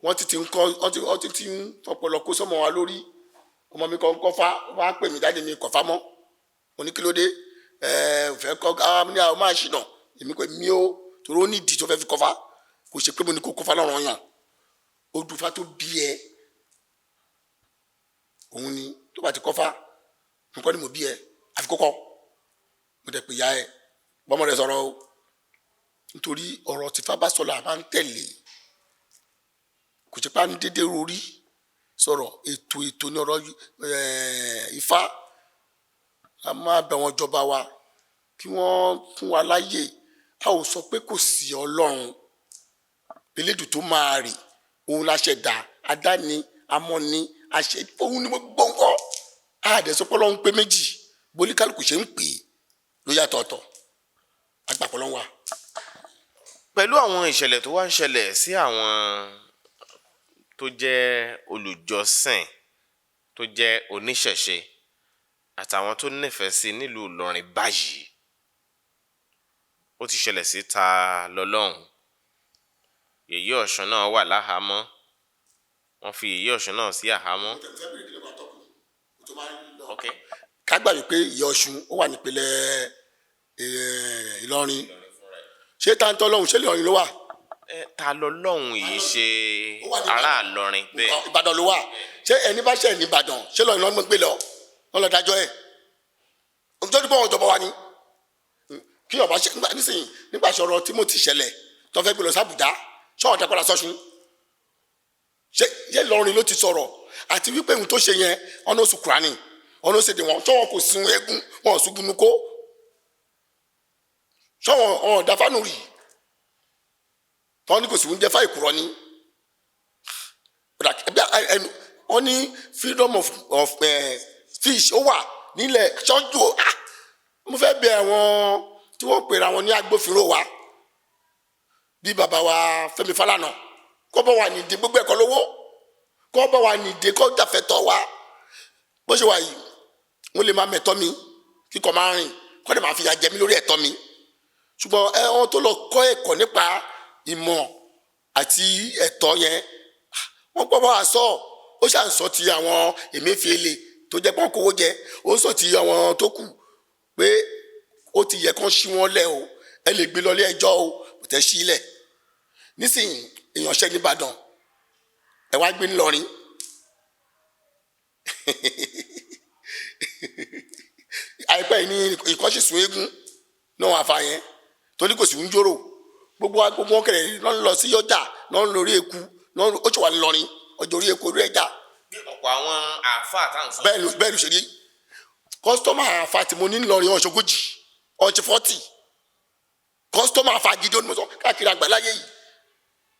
Wọ́n ti ti ń kọ́, wọ́n ti ń fọpọlọ kó sọ́mọ wa lórí. Ọmọ mi kan kọ́fá, wọ́n á pè mí, "Jáde, mi kọ̀fá mọ́." Mo ní, "Kí ló dé?" Ẹ̀ fẹ́ kọ́ á ní àwọn máa ṣìnà. Èmi kò mí ó, torí ó ní ìdí tó fẹ́ fi kọ́fá. Kò ṣe pé mo ní kó kọ́fá lọ́rọ̀ yàn. Odùfá tó bí ẹ òun ni tó bá ti kọ́fá nǹkan ni mo bí ẹ àfi kókọ́. Mo dẹ̀ pè ya ẹ, bọ́mọ rẹ sọ̀rọ̀ o, nítorí ọ̀rọ̀ tí fá bá sọ̀rọ̀ a máa ń tẹ̀lé. Kò ṣe pé a ń dédé rorí sọ̀rọ̀. Ètò ní ọ̀rọ̀ Ifá. A máa bẹ̀ wọ́n jọba wa kí wọ́n fún wa láyè. A ò sọ pé kò sí Ọlọ́run elédùn tó máa rè. Òun la ṣẹ̀dá, adáni amọ́ni àṣẹ, òun ni gbogbo nǹkan. A dẹ̀ sọ pé Ọlọ́run pé méjì. Bólíkálùkù ṣe ń pè é ló yàtọ̀ ọ̀tọ̀. Agbàpọ̀ lọ́wọ́ wa. Pẹ̀lú àwọn ìṣẹ̀lẹ̀ tó wá ń ṣẹlẹ̀ sí àwọn tó jẹ́ olùjọ́sìn, tó jẹ́ oníṣẹ̀ṣe àtàwọn tó nífẹ̀ẹ́ sí nílùú Ìlọrin báyìí, ó ti ṣẹlẹ̀ sí Ta lọ́lọ́hun. Yèyé Ọ̀ṣun náà wà láhàámọ́, wọ́n fi Yèyé Ọ̀ṣun náà sí àhámọ́. Ok. Ká gbà wípé Ìyá Ọ̀ṣun ó wà nípìnlẹ̀ Ìlọrin. Ṣé táńtọ́ lọ́hùn, ṣé Ìlọrin ló wà? Ẹ, Ta lọ́lọ́hun yìí ṣe Ó wà ní ará Ìlọrin bẹ́ẹ̀. Ìbàdàn ló wà. Ṣé ẹni bá ṣẹ̀ ní Ìbàdàn, ṣé lọ́rin lọ́n gbé lọ wọ́n lọ dájọ́ ẹ̀? Ọjọ́ tó bọ̀ wọ́n jọba wa ni kí ọba ṣe nísìnyí. Nígbà sọ̀rọ̀ Timothy ṣẹlẹ̀ tó fẹ́ gbé lọ sàbújá, ṣọ́ọ̀ dá padà sọ́ṣun? Ṣé Ìlọrin ló ti sọ̀rọ̀? Àti wípé ohun tó ṣe yẹn, ọ̀nà oṣù Kùránì, ọ̀nà oṣù èdè wọn, ṣọ́wọ́n kò sun eégún, wọn ò sun gunukó, ṣọ́wọ́n ọ̀n dáfánù rì tọ́ ní kò sí oúnjẹ fáì kúrọ́ ni. Wọ́n ní freedom of speech ó wà nílẹ̀ ṣọ́jú. Ah, mo fẹ́ bẹ̀ àwọn tí wọ́n pèrè àwọn ní agbófinró wa, bí bàbá wa Fẹ́mi Fálànà, kó bá wa nìdí gbogbo ẹ̀kọ́ lówó, kó bá wa nìdí, kó jàfẹ́tọ̀ wa. Bó ṣe wà yìí, wọ́n lè máa mẹ̀tọ́ mi kíkọ́ máa rìn, kó lè máa fìyà jẹ mí lórí ẹ̀tọ́ mi. Ṣùgbọ́n ẹ wọn tó lọ kọ́ ẹ̀kọ́ nípa ìmọ̀ àti ẹ̀tọ́ yẹn, wọ́n gbọ́ bá wa sọ. Ó ṣà ń sọ ti àwọn Emefiele tó jẹ́ pọ́n kówó jẹ, ó ń sọ ti àwọn tó kù pé ó ti yẹ kán ṣí wọn lẹ̀ o. Ẹ lè gbé lọ ilé ẹjọ́ o, kò tẹ́ sí lẹ̀ nísìnyí. Èèyàn ṣẹ́ nìbàdàn, ẹ wá gbé ńlọrin. Àìpẹ́ yìí ní ìkọ́ṣẹ̀sùn eégún náà wà fa yẹn torí kò sí ń jòrò. Gbogbo wa, gbogbo wọn kẹrẹ lọ́n lọ sí ọjà, lọ́n lórí eku lọ́n ó sì wà ńlọrin ọjọ́ orí eku orí ẹja. Bí ọ̀pọ̀ àwọn àáfàá tá à ń sọ. Bẹ́ẹ̀ ló ṣe rí. Customer àfa tí mo ní ńlọrin ọ̀ṣọ́gójì ọ̀ṣẹ́ 40 customer àfa gidi onímọ̀ káàkiri àgbáláyé yìí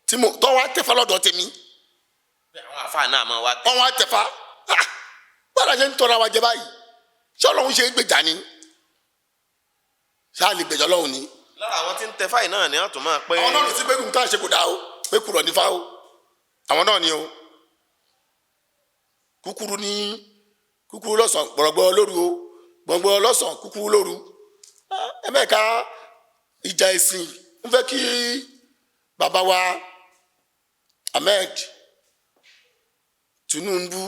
tí mo tọ́ wá tẹ̀fà lọ́dọ̀ tèmi. Bí àwọn àáfàá náà máa wá tẹ̀. Wọ́n wá tẹ̀fà. Ah! Bára ṣe ń tọ́ra wa jẹ báyìí, ṣé Ọlọ́run ṣe é gbèjà ni? Ṣáà lè gbèjà Ọlọ́run ni? Lára àwọn tí ń tẹ fáì náà ni wọ́n tún máa pé. Àwọn náà ló ti pé kùn tá à ń ṣe kò dáa o, pé kùrọ̀ nífà o. Àwọn náà ni o. Kúkúrú ní kúkúrú lọ́sàn, gbọ̀rọ̀gbọ̀rọ̀ lóru o, gbọ̀ngbọ̀rọ̀ lọ́sàn, kúkúrú lóru. Ah, ẹ̀mẹ́ka ìjà ẹ̀sìn ń fẹ́ kí bàbá wa Ahmed Tinubu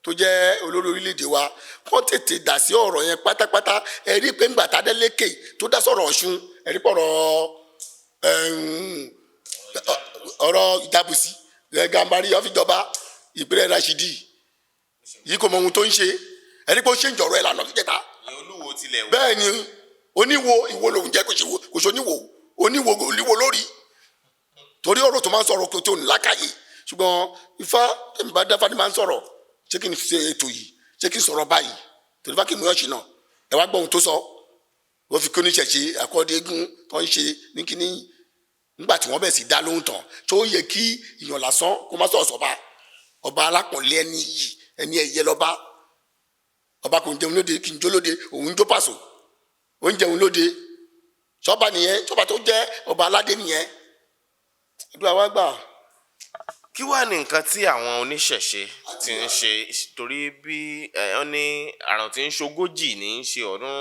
tó jẹ́ olórí orílẹ̀-èdè wa kó tètè dá sí ọ̀rọ̀ yẹn pátápátá. Ẹ rí i pé ńgbà tádélékè tó dá sọ̀rọ̀ Ọ̀ṣun, ẹ rí pọ̀rọ̀ ọ̀rọ̀ ìjàbùsí Gàmbàrí ọ̀fìjọba ìpínlẹ̀ Rashidi yìí kò mọ ohun tó ń ṣe. Ẹ rí pé ó ṣe ń jọ̀rọ̀ ẹ̀ lànà kíkẹta. Ìyẹn olúwo tilẹ̀ wò. Bẹ́ẹ̀ ni, oníwo ìwo lòun jẹ́, kò ṣe wo, kò ṣe oníwo, oníwo oníwo lórí torí ọ̀rọ̀ tó máa ń sọ̀rọ̀ kò tó ní lákàyè. Ṣùgbọ́n ifá tẹ̀mí bá dáfá ni máa ń sọ̀rọ̀. Ṣé kí n ṣe ètò yìí? Ṣé kí n sọ̀rọ̀ báyìí? Torí fá kí n mú yàn ṣìnà. Ẹ wá gbọ́ ohun tó sọ. Wọ́n fi kí oníṣẹ̀ṣe àkọ́dégún tó ń ṣe ní kíní nígbà tí wọ́n bẹ̀ sí dá lóhùn tán, tó yẹ kí ìyàn lásán kó má sọ̀rọ̀ sọ́ba ọba alápọ̀nlé, ẹni yìí, ẹni ẹ̀yẹ lọ́ba. Ọba kò ń jẹun lóde, kì í jó lóde, òun ń jó pàṣọ, ó ń jẹun lóde. Sọba nìyẹn, sọba tó jẹ́ ọba aládé nìyẹn. Àdúrà wa gbà. Kí wàá ní nǹkan tí àwọn oníṣẹ̀ṣe ti ń ṣe? Torí bí ẹ wọ́n ní àrùn tí ń ṣogójì ní í ṣe ọdún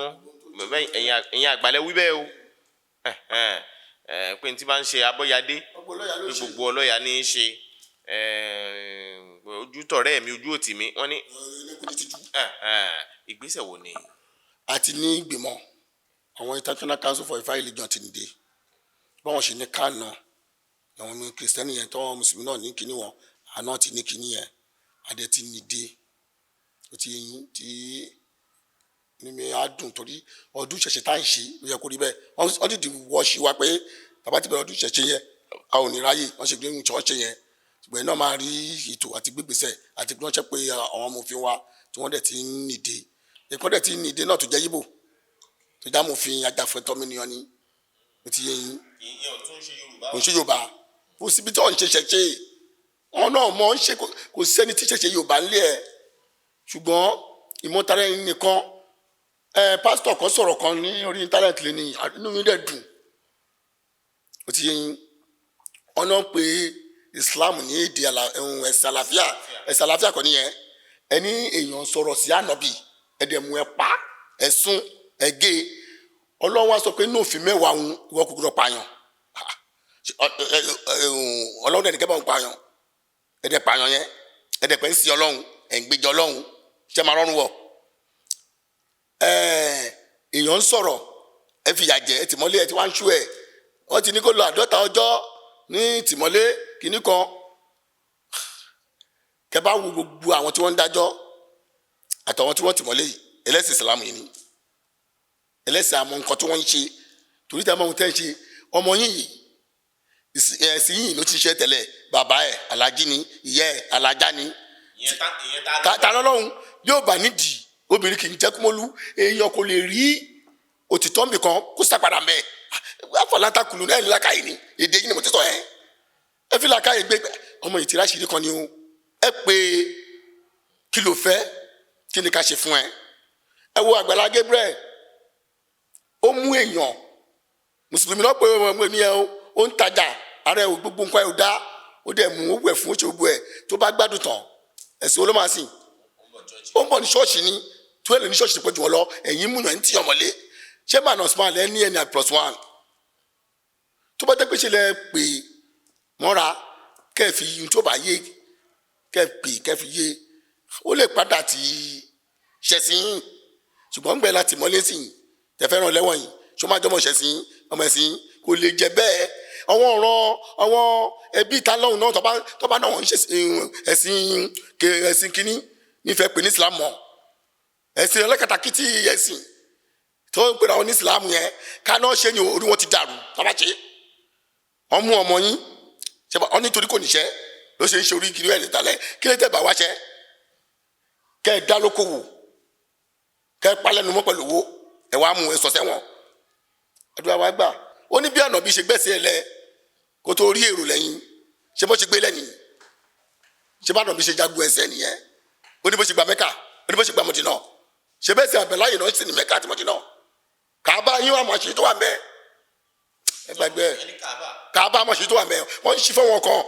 bẹ́ẹ̀, ẹ̀yin àgbàlẹ̀ wí bẹ́ẹ̀ o. Ẹ̀hẹ́n, pé n tí bá ń ṣe Abọ́yadé, pé gbogbo ọlọ́yà ní í ṣe. Ojú tọ̀rẹ́ mi, ojú òtì mi, wọ́n ní ẹ̀hẹ́n, ìgbésẹ̀ wo ni? Àti ní ìgbìmọ̀ àwọn International Council for Ifá Religion ti nìde báwọn ṣe ní kánà àwọn ní kìrìsìtẹ́nì yẹn, tọ́wọ́ mùsùlùmí náà ní kinní wọn, àná ti ní kinní yẹn, adé ti nìde. Ó ti yín tí ní mi á dùn torí ọdún ìṣẹ̀ṣe tá à ń ṣe ló yẹ kó rí bẹ́ẹ̀. Wọ́n dìde wọ́ sí wa pé bàbá ti bẹ̀rẹ̀ ọdún ìṣẹ̀ṣe yẹn, a ò ní ráyè. Wọ́n ṣe gbé ohun tí wọ́n ṣe yẹn, ṣùgbọ́n iná máa rí ètò àti gbégbèsè àti bí wọ́n ṣe pé àwọn amòfin wa tí wọ́n dẹ̀ ti ń nìde, ìkọ́ dẹ̀ ti ń nìde náà tó jẹ́ yíbò tó jẹ́ amòfin ajàfẹ́tọ́mìnìyàn ni. Ó ti yé yín. Ìyẹn ò tún ṣe Yorùbá. Kò ń ṣe Yorùbá. Kò síbi tí wọ́n ń ṣe ṣẹ̀ṣe wọn náà mọ̀ ń ṣe. Kò sẹ́ni tí ṣẹ̀ṣe Yorùbá ń lé ẹ̀, ṣùgbọ́n ìmọ̀tara ẹni nìkan. Ẹ pásítọ̀ kan sọ̀rọ̀ kan ní orí íńtánẹ́ẹ̀tì lé ní, inú mi dẹ̀ dùn. Ó ti yé yín. Ọ̀nà pé Islam ní èdè ẹ̀sìn àlàáfíà, ẹ̀sìn àlàáfíà kọ́ nìyẹn. Ẹni èèyàn sọ̀rọ̀ sí ànábì, ẹ̀dẹ̀ mú ẹ pa ẹ̀sùn ẹ̀gẹ́. Ọlọ́run wá sọ pé inú òfin mẹ́wàá òun, ìwọ kò gbọdọ̀ pààyàn. Ah, ṣe, Ọlọ́run dẹ̀ ní kẹ́ bá òun pààyàn, ẹ̀dẹ̀ pààyàn yẹn, ẹ̀dẹ̀ pẹ́ ń sin Ọlọ́run, ẹ̀ ń gbèjà Ọlọ́run, ṣé máa rọrùn wọ̀? Èèyàn ń sọ̀rọ̀, ẹ fìyà jẹ, ẹ tìmọ́lé, ẹ ti wá ń ṣú ẹ. Wọ́n ti ní kó lọ 50 ọjọ́ ní tìmọ́lé kìíní kan. Kẹ bá wo gbogbo àwọn tí wọ́n ń dájọ́ àtàwọn tí wọ́n tìmọ́lé yìí, ẹlẹ́sìn ìsìlámù yìí ni, ẹlẹ́sìn àmọ́ nǹkan tí wọ́n ń ṣe torí tí a máa ń tẹ́ ń ṣe ọmọ yín yìí, ẹ̀sìn yìí ló ti ṣe tẹ́lẹ̀. Bàbá ẹ̀ alájí ni, ìyá ẹ̀ alájá ni. Ìyẹn ta ìyẹn ta. Ta lọ́lọ́run yóò bá nídìí obìnrin kì í jẹ́ kúmọ́lú. Èèyàn kò lè rí òtítọ́ nbìkan kó sàpadà mẹ́ afọlátakùlù náà ní làkàyè ni. Èdè yìí ni mo ti sọ ẹ́. Ẹ fi làkàyè gbé ọmọ ìtìrá ṣìírí kan ni o. Ẹ pé kí ló fẹ́, kí ni ká ṣe fún ẹ? Ẹ wo Àgbàlá Gabriel, ó mú èèyàn mùsùlùmí lọ́pọ̀ ọmọ ènìyàn o, ó ń tajà ara ẹ̀ ò, gbogbo nǹkan ẹ̀ ò dá. Ó dẹ̀ mú owó ẹ̀ fún, ó ṣe gbogbo ẹ̀. Tó bá gbádùn tán, ẹ̀sìn olómàsìn, ó ń bọ̀ ní ṣọ́ọ̀ṣì ni. Tí wọ́n lè ní ṣọ́ọ̀ṣì tó pọ̀ jù wọ́n lọ, ẹ̀yìn mú yàn ń tìyàn mọ́lé. Ṣé minus one lẹ́ ní ẹni at plus one? Tó bá jẹ́ pé ṣe lẹ pè mọ́ra, kẹ́ ẹ fi ohun tó bá yé, kẹ́ ẹ pè, kẹ́ ẹ fi yé, ó lè padà tì í ṣẹ̀sìn yín. Ṣùgbọ́n ń gbẹ láti mọ́lé sí yín, tẹ fẹ́ràn lẹ́wọ̀n yìí, ṣó máa jọmọ̀ ṣẹ̀sìn yín, ọmọ ẹ̀sìn yín kò lè jẹ bẹ́ẹ̀. Àwọn ọ̀ràn àwọn ẹbí ìta lọ́hùn náà, tọ́ba náà wọ́n ń ṣe ẹ̀sìn ẹ̀sìn kínní nífẹ̀ẹ́ pè ní Islam mọ́ ẹ̀sìn ẹlẹ́kàtàkìtì ẹ̀sìn. Tó ń pèrè àwọn ní Ìsìlámù yẹn ká náà ṣe ni orí wọn ti dàrú. Tọ́ba ṣe wọ́n mú ọmọ yín ṣe bá wọn nítorí kò níṣẹ́ ló ṣe ń ṣe orí kiri ẹ̀ nítalẹ̀. Kí ló tẹ̀ bá wáṣẹ́, kẹ́ ẹ dá lókòwò, kẹ́ ẹ palẹ́nu mọ́ pẹ̀lú owó, ẹ wàá mú ẹ sọ sẹ́wọ̀n. Àdúrà wa gbà. Ó ní bí ànábì ṣe gbẹ̀sẹ̀ ẹ lẹ kó tó rí èrò lẹ́yìn, ṣé bó ṣe gbé lẹ́yìn, ṣé bá ànábì ṣe jagun ẹsẹ̀ nìyẹn. Ó ní bó ṣe gba Mẹ́kà, ó ní bó ṣe gba Mọ̀dínà, ṣe bẹ́ẹ̀ sẹ́ àbẹ̀láyè náà sì ní Mẹ́kà àti Mọ̀dínà. Kàábà yín wà mọ̀ ṣe tó wà mẹ́ ẹ gbàgbé ẹ. Kàábà mọ̀ ṣe tó wà mẹ́, wọ́n ń ṣí fún wọn kan.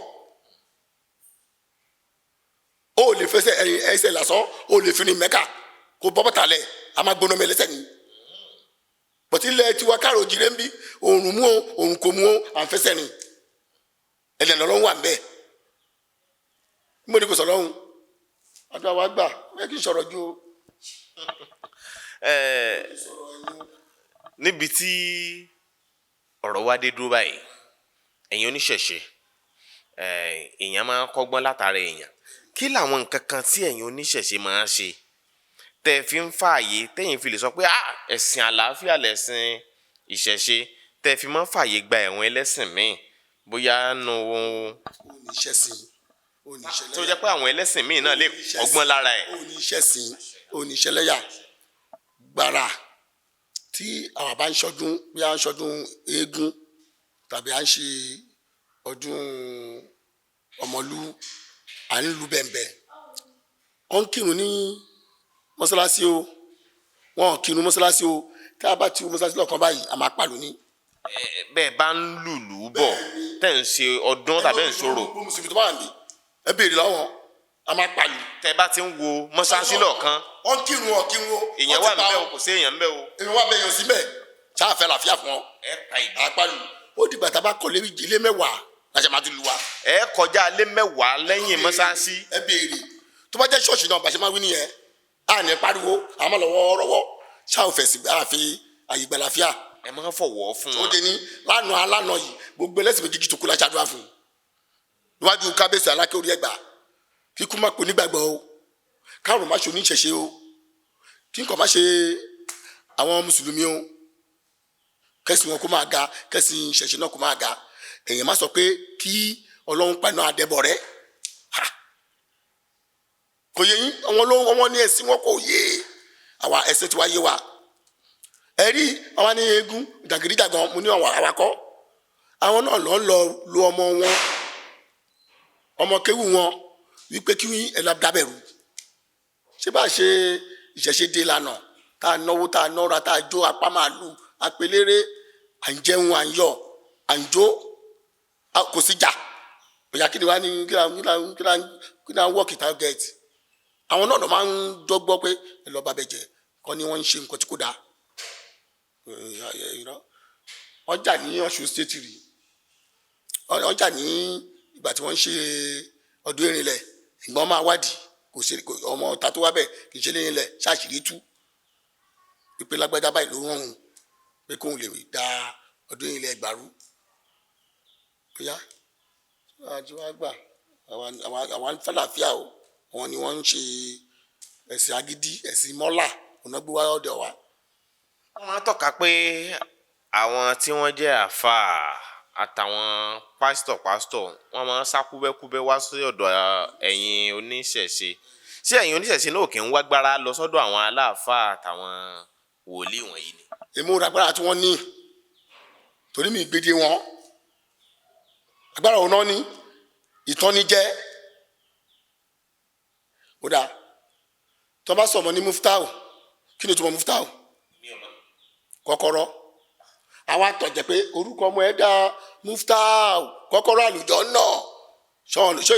Ó lè fẹsẹ̀ ẹ̀yìn ẹsẹ̀ lásán, ó lè fi ní Mẹ́kà kó bọ́ bàtà lẹ̀, a máa gbóná mi lẹ́sẹ̀ ni. Bọ̀tí ilẹ̀ tiwa káàró jìrẹ́ ń bí òòrùn mú o, òòrùn kò mú o, à ń fẹsẹ̀ rìn. Ẹ̀lẹ́ lọ́lọ́run wà ń bẹ́ẹ̀. Mo ní kò sọ lọ́hùn. Àdúrà wa gbà ẹ, kí n sọ̀rọ̀ ju o. Níbi tí ọ̀rọ̀ wa dé dúró báyìí, ẹ̀yin oníṣẹ̀ṣe, èèyàn máa ń kọ́gbọ́n látara èèyàn. Kí làwọn nǹkan kan tí ẹ̀yin oníṣẹ̀ṣe máa ń ṣe tẹ́ ẹ fi ń fààyè, tẹ́yin fi lè sọ pé, "Ah, ẹ̀sìn àlàáfíà lẹ̀sìn ìṣẹ̀ṣe," tẹ́ ẹ fi máa ń fààyè gba ẹ̀wọ̀n ẹlẹ́sìn míì bóyá nu Ó ní iṣẹ́ sìn, ó ní iṣẹ́ tó jẹ́ pé àwọn ẹlẹ́sìn míì náà lè kọ́gbọ́n lára ẹ̀? Ó ní iṣẹ́ sìn, ó ní iṣẹ́ lẹ́yà gbàrà. Tí àwọn bá ń ṣọdún, bí a ń ṣọdún eégún tàbí à ń ṣe ọdún ọmọlú, à ń lu bẹ̀m̀bẹ̀, wọ́n ń kírun ní mọ́sálásí o, wọ́n ò kírun mọ́sálásí o, tí a bá ti wo mọ́sálásí lọ́kàn báyìí, a máa pàlù ní. Bẹ́ẹ̀ bá ń lùlù bọ̀, tẹ́ ń ṣe ọdún tàbí ẹ̀ ń ṣòro, Gbogbo mùsùlùmí tó bá wà níbí, ẹ béèrè lọ́wọ́, a máa pàlù. Tẹ́ bá ti ń wo mọ́ṣáláṣí lọ́ọ̀kan, Wọ́n kírun, ọ̀ kírun o. Èèyàn Wọ́n wà ti pa ńbẹ̀ o, kò sí èèyàn ńbẹ̀ o, Èèyàn wà bẹ́ẹ̀, yàn síbẹ̀ ṣáà làáfíà fún ọ. Ẹ pa ìlú. Àpàlù ó dìgbà tá a bá kọ́lé ilé 10 láṣẹ máa tún lu wa. Ẹ kọjá ilé 10 lẹ́yìn mọ́ṣáláṣí. Ẹ béèrè, tó bá jẹ́ ṣọ́ọ̀ṣì náà, bàṣẹ máa wí nìyẹn, à ní pariwo, à máa lọ́wọ́ rọ́wọ́ ṣáà ò fẹ̀sì àfi àyè gbà láfíà. Ẹ máa fọwọ́ fún Ó wọn. dé ní lánàá alánà yìí, gbogbo ẹlẹ́sìn méjèèjì tó kú la ṣàdúrà fún níwájú kábíyèsí Aláké orí ẹgbà, kíkú má pò nígbàgbọ́ o, kárùn má ṣe oníṣẹ̀ṣe o, kí nǹkan má ṣe àwọn mùsùlùmí o, kẹ́sìn wọn kó máa ga, kẹ́sìn ìṣẹ̀ṣe náà kó máa ga. Èèyàn má sọ pé kí Ọlọ́run paná àdẹ́bọ̀ rẹ. Ha! Kò yé yín. Àwọn ló wọn ní ẹ̀sìn wọn kò yé àwa, ẹ̀sìn tí wàá yé wa. Ẹ rí àwọn ní eégún jàgídíjàgan, mo ní àwọn awakọ̀, àwọn náà lọ lọ lo ọmọ wọn, ọmọ kéwù wọn, wípé kí ẹ lọ dábẹ̀rù. Ṣé bá a ṣe ìṣẹ̀ṣe dé lànà tá a náwó, tá a nọ́ra, tá a jó apá màálù, apelére, à ń jẹun, à ń yọ̀, à ń jó, kò sí jà. Bóyá kí ni wàá ní kí ni work it out get. Àwọn náà lọ máa ń dọ́gbọ́ pé ẹ lọ bá bẹ jẹ kọ́ ni wọ́n ń ṣe nǹkan tí kò dáa. Wọ́n jà ní Ọ̀ṣun State rí, wọ́n jà ní ìgbà tí wọ́n ń ṣe ọdún Erinlẹ̀. Ìgbọ́n máa wádìí, kò ṣe ọmọ ọ̀tá tó wá bẹ̀, kì í ṣe lẹ́yìn lẹ̀ ṣáàṣìírí tú pípé lágbájá báyìí ló rọrùn pé kóun lè da ọdún Erinlẹ̀ ẹgbàrú. Bóyá àti wá gbà àwọn fàlàfíà o, àwọn ni wọ́n ń ṣe ẹ̀sìn agídí, ẹ̀sìn mọ́là ọ̀nà gbé wá ọ̀dọ̀ wa. Wọ́n máa ń tọ́ka pé àwọn tí wọ́n jẹ́ àáfàá àtàwọn pásítọ̀ wọ́n máa ń sá kúbẹ́kúbẹ́ wá sí ọ̀dọ̀ ẹ̀yin oníṣẹ̀ṣe. Ṣé ẹ̀yin oníṣẹ̀ṣe náà kì í wá gbára lọ sọ́dọ̀ àwọn aláàfáà àtàwọn wòlíì wọ̀nyí ni? Èmi ò agbára tí wọ́n ní, torí mi gbèdé wọn. Agbára òun náà ní ìtọ́nijẹ́. Ó dáa, tó bá sọ̀mọ́ ní muftau, kí ni ìtumọ̀ muftau? Kọ́kọ́rọ́. Àwa tọ̀jẹ̀ pé orúkọ ọmọ ẹ dá muftau, kọ́kọ́rọ́ àlùjọ náà. Ṣé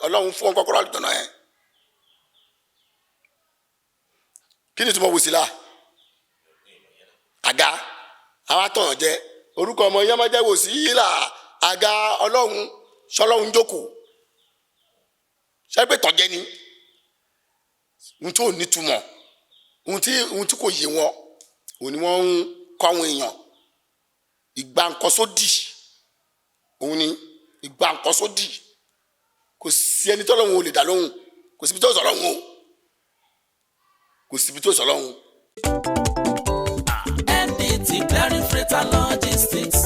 Ọlọ́run fún ọ kọ́kọ́rọ́ àlùjọ náà ẹ? Kí ni ìtumọ̀ wòsílà? Àga. Àwa tọ̀yàn jẹ orúkọ ọmọ yẹn máa jẹ́ wòsílà, àga Ọlọ́run. Ṣọlọ́run jókòó ṣé pé tọ̀jẹ́ ni ohun tó nítumọ̀, ohun tí kò yé wọn, òun ni wọ́n ń kọ́ àwọn èèyàn. Ìgbà nǹkan sódì, òun ni ìgbà nǹkan sódì. Kò sí ẹni tọ́lọ́hun ò lè dá lóhùn. Kò síbi tó sọ̀rọ̀ òun o, kò síbi tó sọ̀rọ̀ òun. Freight and Logistics.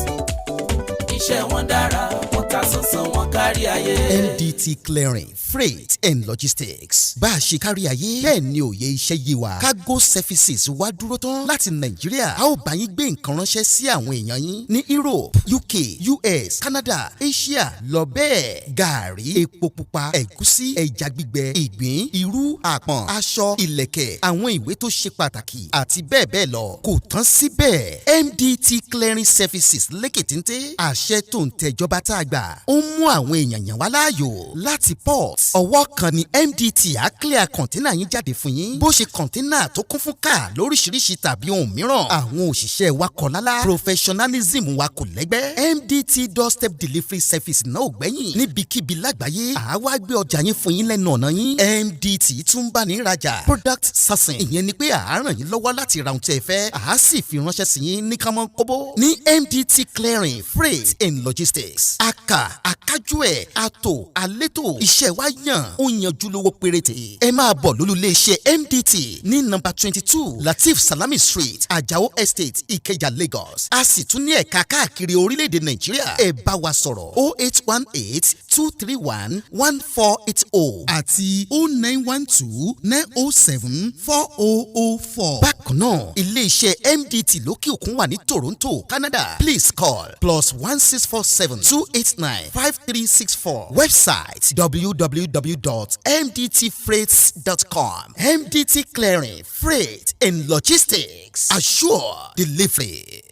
Iṣẹ́ wọn dára, wọ́n ta sánsán, wọn kárí ayé. MDT Clearing, Freight and Logistics. Bá a ṣe kárí ayé bẹ́ẹ̀ ni òye iṣẹ́ yé wa. Cargo services wá dúró tán láti Nàìjíríà. A ó bá yín gbé nǹkan ránṣẹ́ sí àwọn èèyàn yín ní Europe, UK, US, Canada, Asia lọ bẹ́ẹ̀. Gàárì, epo pupa, ẹ̀gúsí, ẹja gbígbẹ, ìgbín, irú, àpọ̀n, aṣọ, ìlẹ̀kẹ̀, àwọn ìwé tó ṣe pàtàkì àti bẹ́ẹ̀ bẹ́ẹ̀ lọ. Kò tán síbẹ̀, MDT Clearing Services lékè téńté. Àṣẹ tó ń tẹjọba tá a gbà ó ń mú àwọn èèyàn yàn wá láàyò láti port. Ọwọ́ kan ni MDT á clear container yín jáde fún yín, bó ṣe container tó kún fún káà lóríṣiríṣi tàbí ohun mìíràn. Àwọn òṣìṣẹ́ wa kọ̀ lálá, professionalism wa kò lẹ́gbẹ́. MDT doorstep delivery service náà ò gbẹ́yìn. Níbikíbi lágbàáyé, àwa gbé ọjà yín fún yín lẹ́nu ọ̀nà yín. MDT tún bá ní rajà, product sourcing, ìyẹn ni pé à á ràn yín lọ́wọ́ láti ra ohun tí ẹ fẹ́, à á sì fi ránṣẹ́ sí yín ní kánmọ́ kóbó. Ní MDT Clearing, Freight and Logistics, aka akájú ẹ̀ àtò àlétò, iṣẹ́ wa yàn, ó yanjú, lówó péréte. Ẹ máa bọ̀ lólú iléeṣẹ́ MDT ní nọ́mbà 22 Lateef Salami Street, Ajao Estate, Ìkẹjà, Lagos. A sì tún ní ẹ̀ka káàkiri orílẹ̀-èdè Nàìjíríà. Ẹ bá wa sọ̀rọ̀ 08182311480 àti 09129074004. Bákan náà, iléeṣẹ́ MDT lókè òkun wà ní Toronto, Canada. Please call +16472895364. Website www.mdtfreights.com. MDT Clearing, Freight and Logistics, assure delivery.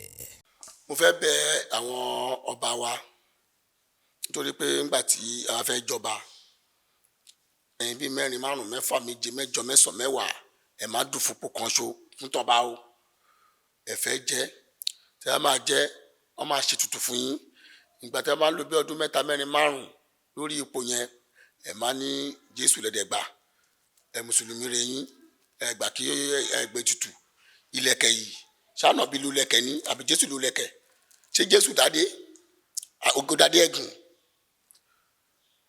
Mo fẹ́ bẹ̀ àwọn ọba wa nítorí pé ńgbà tí a fẹ́ jọba, ẹ̀yin bíi mẹ́rin, márùn, mẹ́fà, méje, mẹ́jọ, mẹ́sàn-án, mẹ́wàá, ẹ̀ má dùn fúnpọ̀ kan ṣo fún tọ́ba o. Ẹ fẹ́ jẹ́ tí a máa jẹ́, wọ́n máa ṣe tutù fún yín. Ìgbà tí a máa ń lò bí ọdún mẹ́ta, mẹ́rin, márùn lórí ipò yẹn, ẹ má ní Jésù lẹ́dẹ̀gbà, ẹ mùsùlùmí rẹ yín, ẹ gbà kí ẹ gbé tutù. Ìlẹ̀kẹ̀ yìí, ṣáànà bí lu lẹ̀kẹ̀ ní àbí Jésù lu lẹ̀kẹ̀? Ṣé Jésù dádé ògòdádé ẹ̀gùn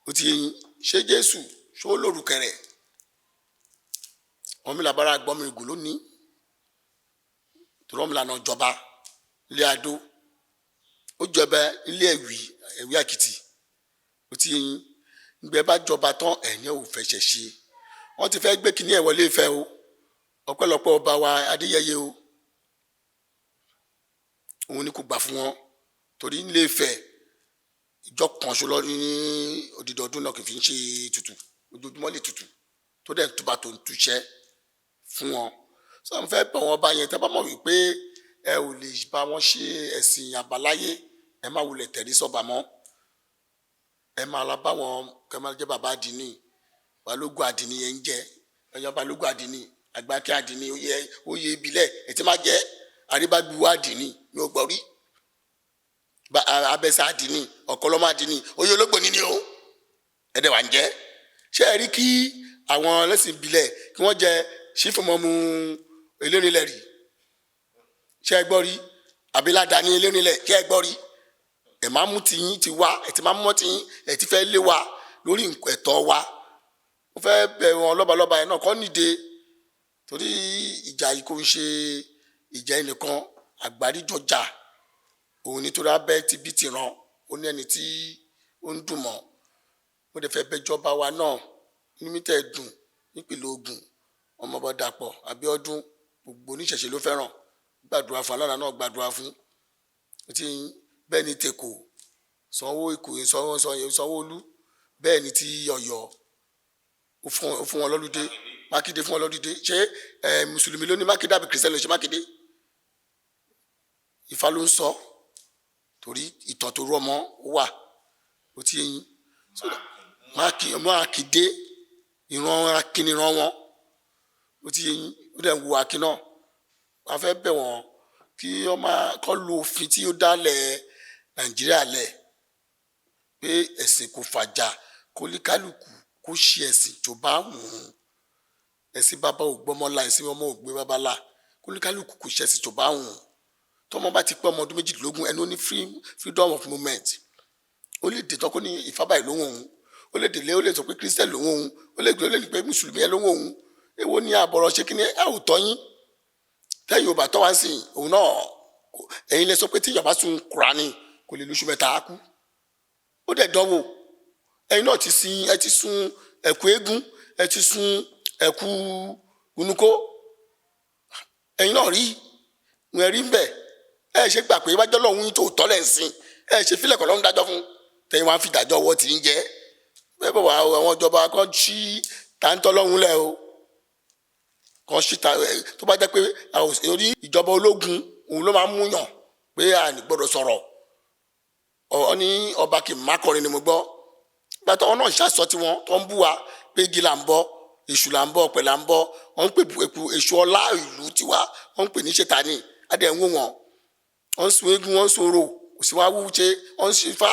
ó ti yé yín? Ṣé Jésù ṣó lórúkẹrẹ wọn mi làbára gbọmọ ìgò lónìí tòrọ mi lànà jọba ilé adó, ó jọba ilé ẹwì, Ẹwì Àkìtì. Ó ti yé yín? Ngbẹ bá jọba tán, ẹ̀yìn ò fẹsẹ̀ ṣe. Wọ́n ti fẹ́ gbé kínní ẹ̀ wọlé Ifẹ̀ o. Ọpẹ́lọpẹ́ ọba wa Adéyẹyẹ o, òun ni kò gbà fún wọn, torí nílé Ifẹ̀, ìjọ kan ṣo lọ ní odidi ọdún náà kì í fi ń ṣe tutù, ojoojúmọ́ lè tutù tó dẹ̀ túbà tó ń túṣẹ́ fún wọn. Sọ mo fẹ́ bẹ̀ wọ́n bá yẹn, tẹ́ bá mọ̀ wípé ẹ ò lè bá wọn ṣe ẹ̀sìn àbáláyé, ẹ má wulẹ̀ tẹ̀rí sọ́ba mọ́. Ẹ máa lọ bá wọn kẹ́ máa jẹ́ bàbá àdínì, balógun àdínì yẹn ń jẹ ẹyọ, balógun àdínì, àgbákẹ́ àdínì, oyè oyè ìbílẹ̀ ẹ ti máa jẹ́ àríbágbúwá àdínì ní o gbọ́ rí, abẹ́sẹ̀ àdínì, ọ̀kọ́lọ́mọ àdínì, oyè ológbò ní ni o. Ẹ̀dẹ̀ wà ń jẹ́. Ṣé ẹ rí kí àwọn ẹlẹ́sìn ìbílẹ̀ kí wọ́n jẹ sífùmọ́mù elérinlẹ̀ rí? Ṣé ẹ gbọ́ rí? Abilada ní elérinlẹ̀, ṣé ẹ gbọ́ rí? Ẹ máa mú tiyín ti wá, ẹ ti máa mú tiyín, ẹ ti fẹ́ lé wa lórí ẹ̀tọ́ wa. Mo fẹ́ bẹ̀ wọn lọ́balọ́ba yẹn náà kọ́ níde, torí ìjà yìí kò ń ṣe ìjà ẹnìkan, àgbáríjọjà òun nítorí abẹ́ ti bí ti ràn ó ní ẹni tí ó ń dùn mọ́. Mo dẹ̀ fẹ́ bẹ̀jọba wa náà ní mítẹ̀ dùn nípìnlẹ̀ Ògùn, ọmọọba Dàpọ̀ Abíọ́dún. Gbogbo oníṣẹ̀ṣe ló fẹ́ràn, gbàdúrà fún alára náà, gbàdúrà fún tí bẹ́ẹ̀ ni tèkó Sanwó Èkó, Sanwó Sanwó-Olú, bẹ́ẹ̀ ni ti Ọ̀yọ́, ó fún wọn lọ́lùdé. Mákindé fún wọn lọ́lùdé. Ṣé ẹ mùsùlùmí ló ní Mákindé àbí kìrìsìtẹ́nì ló ṣe Mákindé? Ifá ló ń sọ, torí ìtàn tó rọ̀ mọ́ ó wà. Ó ti yé yín? Mákindé, ìran akínníran wọn. Ó ti yé yín? Ó dẹ̀ ń wo akin náà. A fẹ́ bẹ̀ wọ́n kí wọ́n máa kọ́ lu òfin tí ó dálẹ̀ Nàìjíríà lẹ̀ pé ẹ̀sìn kò fàjà, kólíkálùkù kó ṣe ẹ̀sìn tó bá wù ú. Ẹ̀sìn bàbá ò gbọ́mọ là, ẹ̀sìn ọmọ ò gbé bàbá là. Kólíkálùkù kò ṣe ẹ̀sìn tó bá wù ú. Tọmọ bá ti pé ọmọ ọdún 18, ẹni ó ní freedom of movement. Ó lè dè tọ́kọ́ ní Ifá báyìí lóhùn òun, ó lè délé, ó lè sọ pé Christian lòun òun, ó lè ní pé mùsùlùmí ẹ lóhùn òun. Èwo ni àbọ̀rọ̀ ṣe kí ni ẹ ò tọ́ yín tẹ́yìn ò bá tọ́ wá sí òun náà? Ẹ̀yin lẹ sọ pé tí ìyàbá sun Kùránì kò lè lóṣù mẹ́ta á kú. Ó dẹ̀ dánwò. Ẹ̀yin náà ti sin, ẹ ti sun ẹ̀kú eégún, ẹ ti sun ẹ̀kú gunukó. Ẹ̀yin náà rí wọn rí bẹ́ẹ̀. Ẹ ṣe gbà pé wájọ́ lọ́hún tó tọ́ lẹ̀ ń sìn, ẹ ṣe fílẹ̀ kọ́ lọ́hún dájọ́ fún tẹ̀yin wá ń fi ìdájọ́ ọwọ́ tí ń jẹ́ bẹ́ẹ̀. Bọ̀ wá àwọn ìjọba kan ṣí táńtọ́ lọ́hún lẹ̀ o, kan ṣí ta tó bá jẹ́ pé orí ìjọba ológun òun ló máa ń múyàn pé a ní gbọ́dọ̀ sọ̀rọ̀. Ọ ní ọba kì í má kọrin ni mo gbọ́ gbàtọ́ wọn náà ṣàṣọ tí wọn tó ń bú wa pé igi là ń bọ, èṣù là ń bọ, ọ̀pẹ là ń bọ. Wọn ń pè èṣù ọlá ìlú tiwa, wọn ń pè ní ṣètánì. Adẹ̀ ń wò wọn, wọn ń sun eégún, wọn ń sun orò, kò sí wá wú ṣe, wọn ń ṣe ifá,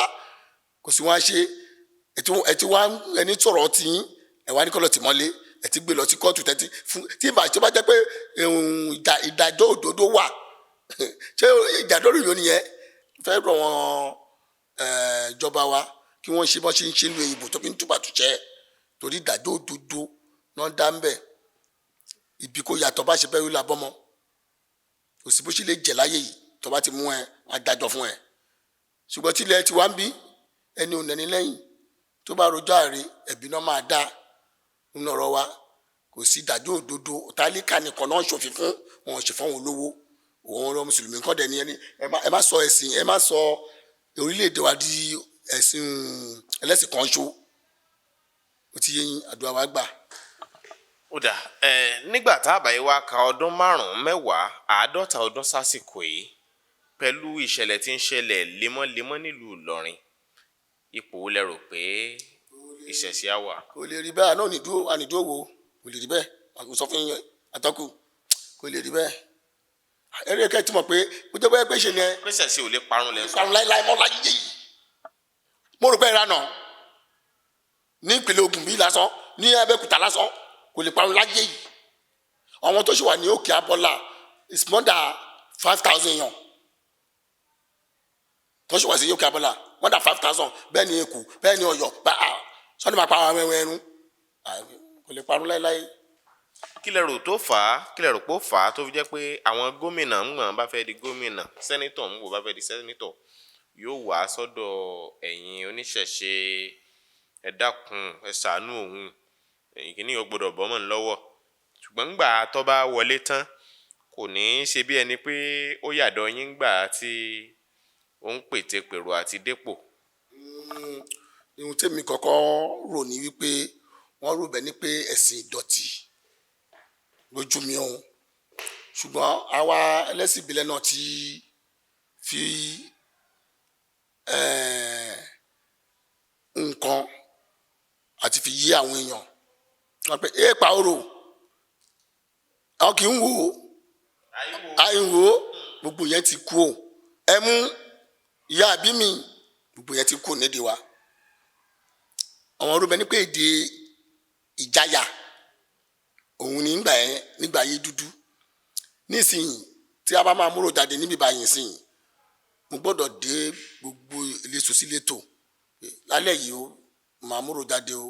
kò sí wá ṣe. Ẹtí wá ẹni sọ̀rọ̀ tí ẹ wá ní kọ́ lọ tì mọ́lé, ẹ ti gbé lọ sí kóòtù tẹ́tí fún tí ìbá tó bá jẹ́ pé ìdájọ́ òdodo wà. Ṣé ìdájọ́ òdodo nìyẹn? Fẹ́ rọ̀ wọ́n ìjọba wa kí wọ́n ṣe bọ́n ṣe ń ṣe lu ìbò tó fi ń túbà túṣẹ́, torí ìdájọ́ òdodo náà dá ń bẹ̀. Ibi kò yàtọ̀ bá ṣe bẹ́ẹ̀ rí labọ́mọ, kò sí bó ṣe lè jẹ̀ láyé yìí. Tó bá ti mú ẹ, wọ́n á dájọ́ fún ẹ. Ṣùgbọ́n tí ilẹ̀ ti wá ń bí ẹni ò nẹni lẹ́yìn tó bá rojọ́ àrè, ẹ̀bí náà máa dá nínú ọ̀rọ̀ wa. Kò sí ìdájọ́ òdodo. Tálíkà nìkan náà ń ṣòfin fún wọn, ṣe fún wọn olówó òun lọ. Mùsùlùmí kọ́ dẹ̀ ni ẹni. Ẹ má sọ ẹ̀sìn, ẹ má sọ orílẹ̀-èdè wa di ẹ̀sìn ẹlẹ́sìn kan ṣo. Ó ti yé yín, àdúrà wa gbà. Ó dà ẹ, nígbà tá a bá yìí wá ka ọdún 5, 10, 50 ọdún sásìkò yìí, pẹ̀lú ìṣẹ̀lẹ̀ tí ń ṣẹlẹ̀ lemọ́lemọ́ nílùú Ìlọrin, ipò wo lẹ rò pé ìṣẹ̀ṣe á wà? Kò lè rí bẹ́ẹ̀ náà. Nìdúró ànìdúró wo kò lè rí bẹ́ẹ̀. Àkóso sọ fún yín àtọ́kù, kò lè rí bẹ́ẹ̀. Eré kẹ́ ti mọ̀ pé ó jẹ́ bẹ́ẹ̀ pé ṣe ni ẹ Pé ìṣẹ̀ṣe ò lè parun lẹ sọ? Parun láíláí mọ́ láyé yìí. Mo rò pé ìranà ní ìpínlẹ̀ Ògùn bí lásán, ní Abẹ́òkúta lásán, kò lè parun láyé yìí. Àwọn tó ṣì wà ní Òkè Abọ́lá is more than 5,000 èèyàn tó ṣì wà sí Òkè Abọ́lá, more than 5,000. Bẹ́ẹ̀ ni Èkó, bẹ́ẹ̀ ni Ọ̀yọ́. Bá a sọ́ni máa pa àwọn ẹ̀wọ̀n ẹ̀rún, kò lè parun láíláí. Kí lẹ rò tó fà á? Kí lẹ rò pé ó fà á tó fi jẹ́ pé àwọn gómìnà ń gbọ̀n bá fẹ́ di gómìnà, senator ń wò bá fẹ́ di senator, yóò wá sọ́dọ̀ ẹ̀yin oníṣẹ̀ṣe, ẹ dákun, ẹ ṣàánú òun, ẹ̀yin kìíní yóò gbọ́dọ̀ bọ́ mọ́ ń lọ́wọ́? Ṣùgbọ́n ńgbà tó bá wọlé tán, kò ní í ṣe bí ẹni pé ó yàdọ̀ yín gbà tí ó ń pète pèrò àti dépò. Ohun tèmi kọ́kọ́ rò ní wípé wọ́n rò bẹ́ẹ̀ ni pé ẹ̀sìn ìdọ̀tí lójú mi òun. Ṣùgbọ́n àwa ẹlẹ́sìn ìbílẹ̀ náà ti fi nǹkan àti fi yé àwọn èèyàn wọ́n pé èèpà orò àwọn kì í wò ó, àìwò gbogbo yẹn ti kú o. Ẹ mú ìyá àbí mi, gbogbo yẹn ti kú nídìí wa. Àwọn ọdún bẹ ní pé èdè ìjayà òun ní nígbà yẹn, nígbà ayé dúdú. Nísìnyí tí a bá máa múrò jáde níbi báyìí sìn, mo gbọ́dọ̀ dé gbogbo ìletò sí ìletò lálẹ́ yìí o. Máa múrò jáde o.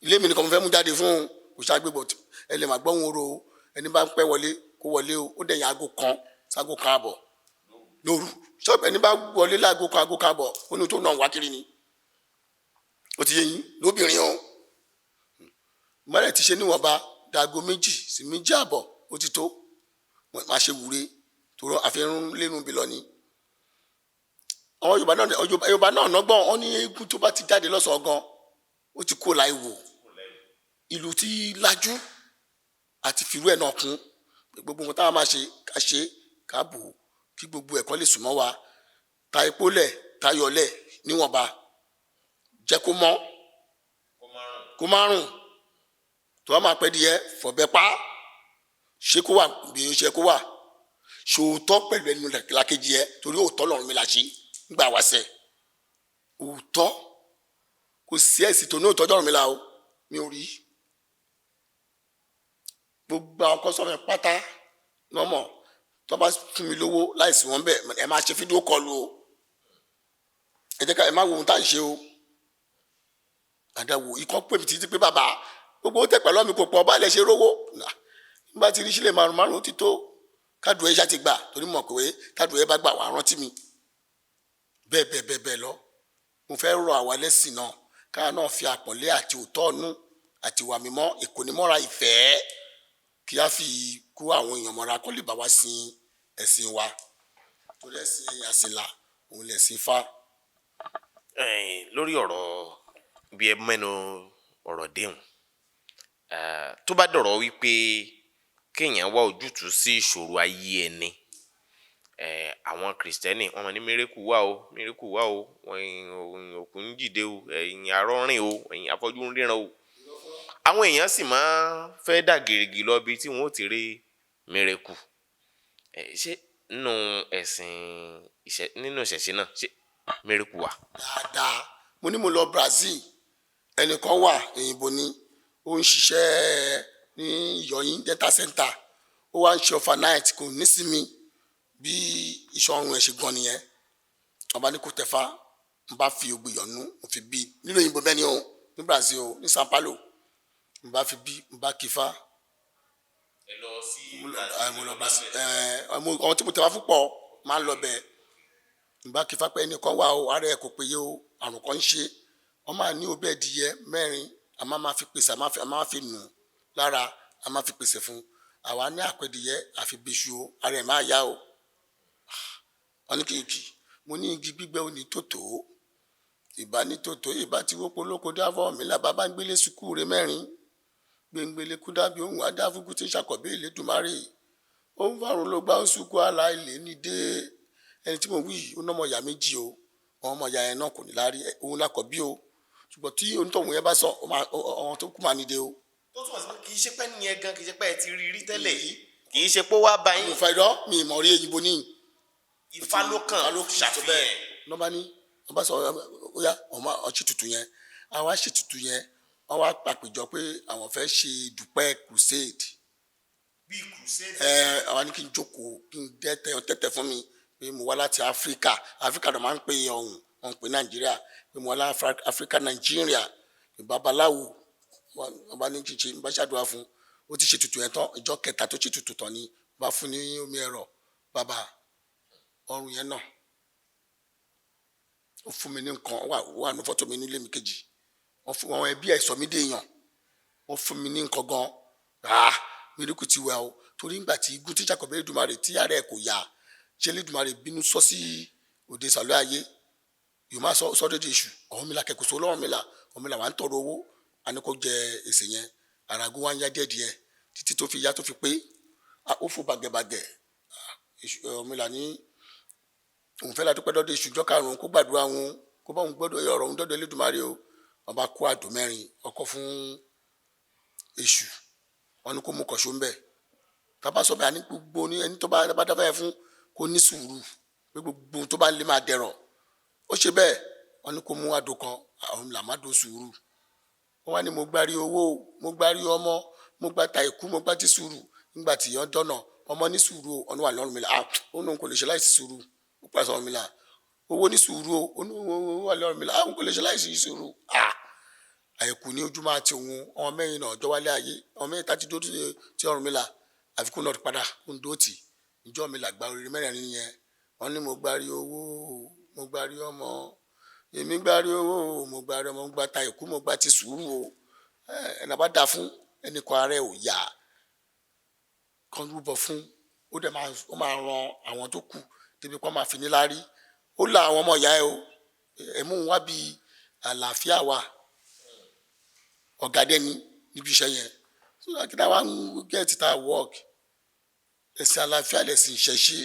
Ilé mi nìkan mo fẹ́ mú jáde fún o, kò ṣàgbébọ̀. Ẹ lè má gbọ́ òun ro o. Ẹni bá ń pẹ́ wọlé, kó wọlé o. Ó dẹ̀yìn aago 1 ságo 1:30 lóru. Ṣọ́ọ̀bù ẹni bá wọlé láago 1, aago 1:30, ó ní tó náà wá kiri ni. Ó ti yé yín lóbìnrin o. Mọ́lẹ̀ ti ṣe níwọ̀nba dago 2 sí 2:30, ó ti tó. Máa ṣe wúre tó rọ àfihàn lẹ́nu bí lọ ni. Àwọn Yorùbá náà, Yorùbá náà nọ́gbọ́n wọn ní eégún tó bá ti jáde lọ́sàn-án gan, ó ti kó láì wò. Ìlú ti lajú àti fìrú ẹ̀ náà kún gbogbo nǹkan táwọn máa ṣe, ká ṣe ká bò ó kí gbogbo ẹ̀kọ́ lè sùn mọ́ wa. Ta epo lẹ̀, tayọ̀ lẹ̀ níwọ̀nba, jẹ́ kó mọ́, kó má rùn. Tó bá máa pẹ́ díẹ̀, fọ̀bẹ pa, ṣé kó wà bí ó ṣe kó wà. Ṣòótọ́ pẹ̀lú ẹnu làkejì ẹ, torí òótọ́ lọ́run mi là ṣe ńgbà wáṣẹ̀ òótọ́. Kò sí ẹ̀sìn tó ní òótọ́ dọ̀run mi là o, mi ò rí. Gbogbo àwọn kọ́sọ́mù pátá nọ́mọ̀ tó bá fún mi lówó láìsí wọn bẹ́ẹ̀, ẹ máa ṣe fídíò kọlù o. Ẹ jẹ́ ká ẹ má wo ohun tá à ń ṣe o. Àdàwò ikọ́ pè mí títí pé bàbá, gbogbo ó tẹ̀ pẹ̀lú mi kò pọ̀, bá lè ṣe rówó nígbà tí rí sílẹ̀ márùn márùn ó ti tó. Kádùn ẹ̀ ṣá ti gbà, torí mọ̀ pé kádùn ẹ̀ bá gbà, wà á rántí mi. Bẹ́ẹ̀ bẹ́ẹ̀ bẹ́ẹ̀ bẹ́ẹ̀ lọ. Mo fẹ́ rọ àwa lẹ́sìn náà, káà náà fi àpọ̀nlé àti òótọ́ ọ̀nù àti ìwà mímọ́, ìkónimọ́ra, ìfẹ́, kí á fi kó àwọn èèyàn mọ́ra kó lè bá wa sin ẹ̀sìn wa, torí ẹ̀sìn àsìnlá òun lẹ̀sìn Ifá. Lórí ọ̀rọ̀ bí ẹ mẹ́nu ọ̀rọ̀ déhùn, tó bá dọ̀rọ̀ wípé kéèyàn wá ojútùú sí ìṣòro ayé ẹni, àwọn Kìrìsìtẹ́nì wọ́n máa ní miracle wà o, miracle wà o, òkú ń jìde o, ẹ̀yìn arọ ń rìn o, ẹ̀yìn afọ́jú ń ríran o. Àwọn èèyàn sì máa fẹ́ dà gìrìgì lọ bí tí wọ́n ó ti rí miracle. Ṣé nínú ẹ̀sìn ìṣẹ̀, nínú ìṣẹ̀ṣe náà, ṣé miracle wà? Dáadáa. Mo ní mo lọ Brazil, ẹnìkan wà, òyìnbó ni, ó ń ṣiṣẹ́ ní Ìyọ̀yìn Dental Center, ó wá ń ṣe overnight, kò nísinmi. Bí iṣan ọrùn ẹ̀ ṣe gan nìyẹn. Wọ́n bá ní kó tẹ̀fá, n bá fi ògbè yọ̀nú, mo fi bí nílò òyìnbó bẹ́ẹ̀ ni o, ní Brazil o, ní Sao Paulo. N bá fi bí, n bá kífá. Ẹ lọ sí Mo lọ Brazil. Àwọn tí mo tẹ̀fá fún pọ̀ máa ń lọ bẹ́ẹ̀. N bá kífá pé ẹnìkan wà o, ara ẹ̀ kò péye o, àrùn kan ń ṣe. Wọ́n máa ní òbí ẹ̀dìyẹ 4, a máa ma fi pèsè, a máa fi nù lára, a máa fi pèsè fún àwa ní àpẹdìyẹ àfi bíṣu o, ara ẹ̀ máa yá o. Wọ́n ní kìkì. Mo ní igi gbígbẹ́ ò ní tòtò, ìbá ní tòtò, ìbá ti wó polóko dáfọ́ mi là bàbá ń gbélé sukúure 4 gbẹngbẹlẹ kú dábì òun adáfúkú tí ń ṣàkọ̀bí Elédùmarè, ó ń fárun ló gbá ó sùkú àlà ilé ní dé. Ẹni tí mo wí yìí, ó ná ọmọ ìyá 2 o, àwọn ọmọ ìyá yẹn náà kò ní láárí, òun lákọ̀bí o, ṣùgbọ́n tí onítọ̀hún yẹn bá sọ, àwọn tó kù máa nídìí o. Tó túmọ̀ sí pé kì í ṣe pé nìyẹn gan, kì í ṣe pé ẹ ti rí rí tẹ́lẹ̀, kì í ṣe pé ó wá bá yín. Mo fa irọ́ mi ìmọ̀ rí èyìnbó ní. Ifá ló kàn ṣàfihàn. Nọ́mbà ní wọ́n bá sọ, ó yá, ọmọ ọtí tutù yẹn, àwa ṣe tutù yẹn, wọ́n wá pàpéjọ pé àwọn fẹ́ ṣe dúpẹ́ crusade. Bí crusade. Ẹ àwa ní kí n jókòó, kí n dẹ́tẹ̀ tẹ́tẹ̀ fún mi pé mo wá láti Áfíríkà. Áfíríkà náà máa ń pè ọ̀hún, wọ́n ń pè Nàìjíríà, pé mo wá láti Áfíríkà, Nàìjíríà, babaláwo. Wọ́n bá ní kí n ṣe, n bá ṣàdúrà fún ó ti ṣe tutù yẹn tán. Ìjọ kẹta tó ṣe tutù tán ni bá fún ní omi ẹ̀rọ, bàbá ọrùn yẹn náà, ó fún mi ní nǹkan wà wà ní fọ́tò mi nílé mi kejì. Wọ́n fún àwọn ẹbí ẹ̀ sọ mí dé èèyàn, wọ́n fún mi ní nǹkan gan. Ah, miracle ti wà o, torí ńgbà tí igun tí Jacob Elédùmarè tí ara ẹ̀ kò yá, ṣé Elédùmarè bínú sọ sí òde ìsàlẹ̀ ayé yóò máa sọ sọdọ di èṣù. Ọ̀rúnmìlà kẹkọ̀ọ́ sọ Ọlọ́runmìlà, Ọ̀rúnmìlà wà ń tọrọ owó, a ní kó jẹ èsè yẹn, àràgó wa ń yá díẹ̀ díẹ̀ títí tó fi yá, tó fi pé ó fò bàgẹ̀bàgẹ̀. Ọ̀rúnmìlà ní òun fẹ́ la dúpẹ́ lọ́dọ̀ èṣù jọ́ karùn-ún, kó gbàdúrà wọn, kó bá òun gbọ́dọ̀ ọ̀rọ̀ òun dọ́dọ̀ Elédùmarè o. Wọ́n bá kó àdó 4 ọkọ fún èṣù, wọ́n ní kó mú kọ̀ṣó ń bẹ̀. Tábà sọ bẹ́ẹ̀, àní gbogbo ní ẹni tó bá dáfẹ́ fún kó ní sùúrù pé gbogbo ohun tó bá lè máa dẹ̀rọ̀. Ó ṣe bẹ́ẹ̀, wọ́n ní kó mú àdó kan, àwọn làmádò sùúrù. Wọ́n wá ní mo gbárí owó, mo gbárí ọmọ, mo gbá ta ìkú, mo gbá ti sùúrù. Nígbà tí yàn dọ́nà ọmọ ní sùúrù o, ọ̀nà wà lọ́rùn mi là á, ó ní òun kò lè ṣe láìsí sùúrù. Ó pàṣẹ ọ̀run mi là owó ní sùúrù o, ó ní òun wà lọ́rùn mi là á, òun kò lè ṣe láìsí sùúrù. Àìkú ní ojúmọ́ àti òun ọmọ 4 náà ọjọ́ wálé ayé, ọmọ 4 tá ti dó ti ọ̀run mi là, àfikún náà padà ń dó tì ìjọ mi là gba oríire 4 yẹn. Wọ́n ní mo gbárí owó, mo gbárí ọmọ, èmi gbárí owó, mo gbárí ọmọ, mo gbá ta ìkú, mo gbá ti sùúrù o. Ẹnà bá da fún ẹnì kan, ara ẹ ò yá kan rúbọ fún ó dẹ̀ máa, ó máa ran àwọn tó kù débi kó máa fi ní láárí. Ó la àwọn ọmọ ìyá ẹ o, ẹ̀mú wá bí àlàáfíà wà, ọ̀gá dẹ́ni níbi iṣẹ́ yẹn. So that kí táwa ń get it at work, ẹ̀sìn àlàáfíà lẹ̀sìn ìṣẹ̀ṣe,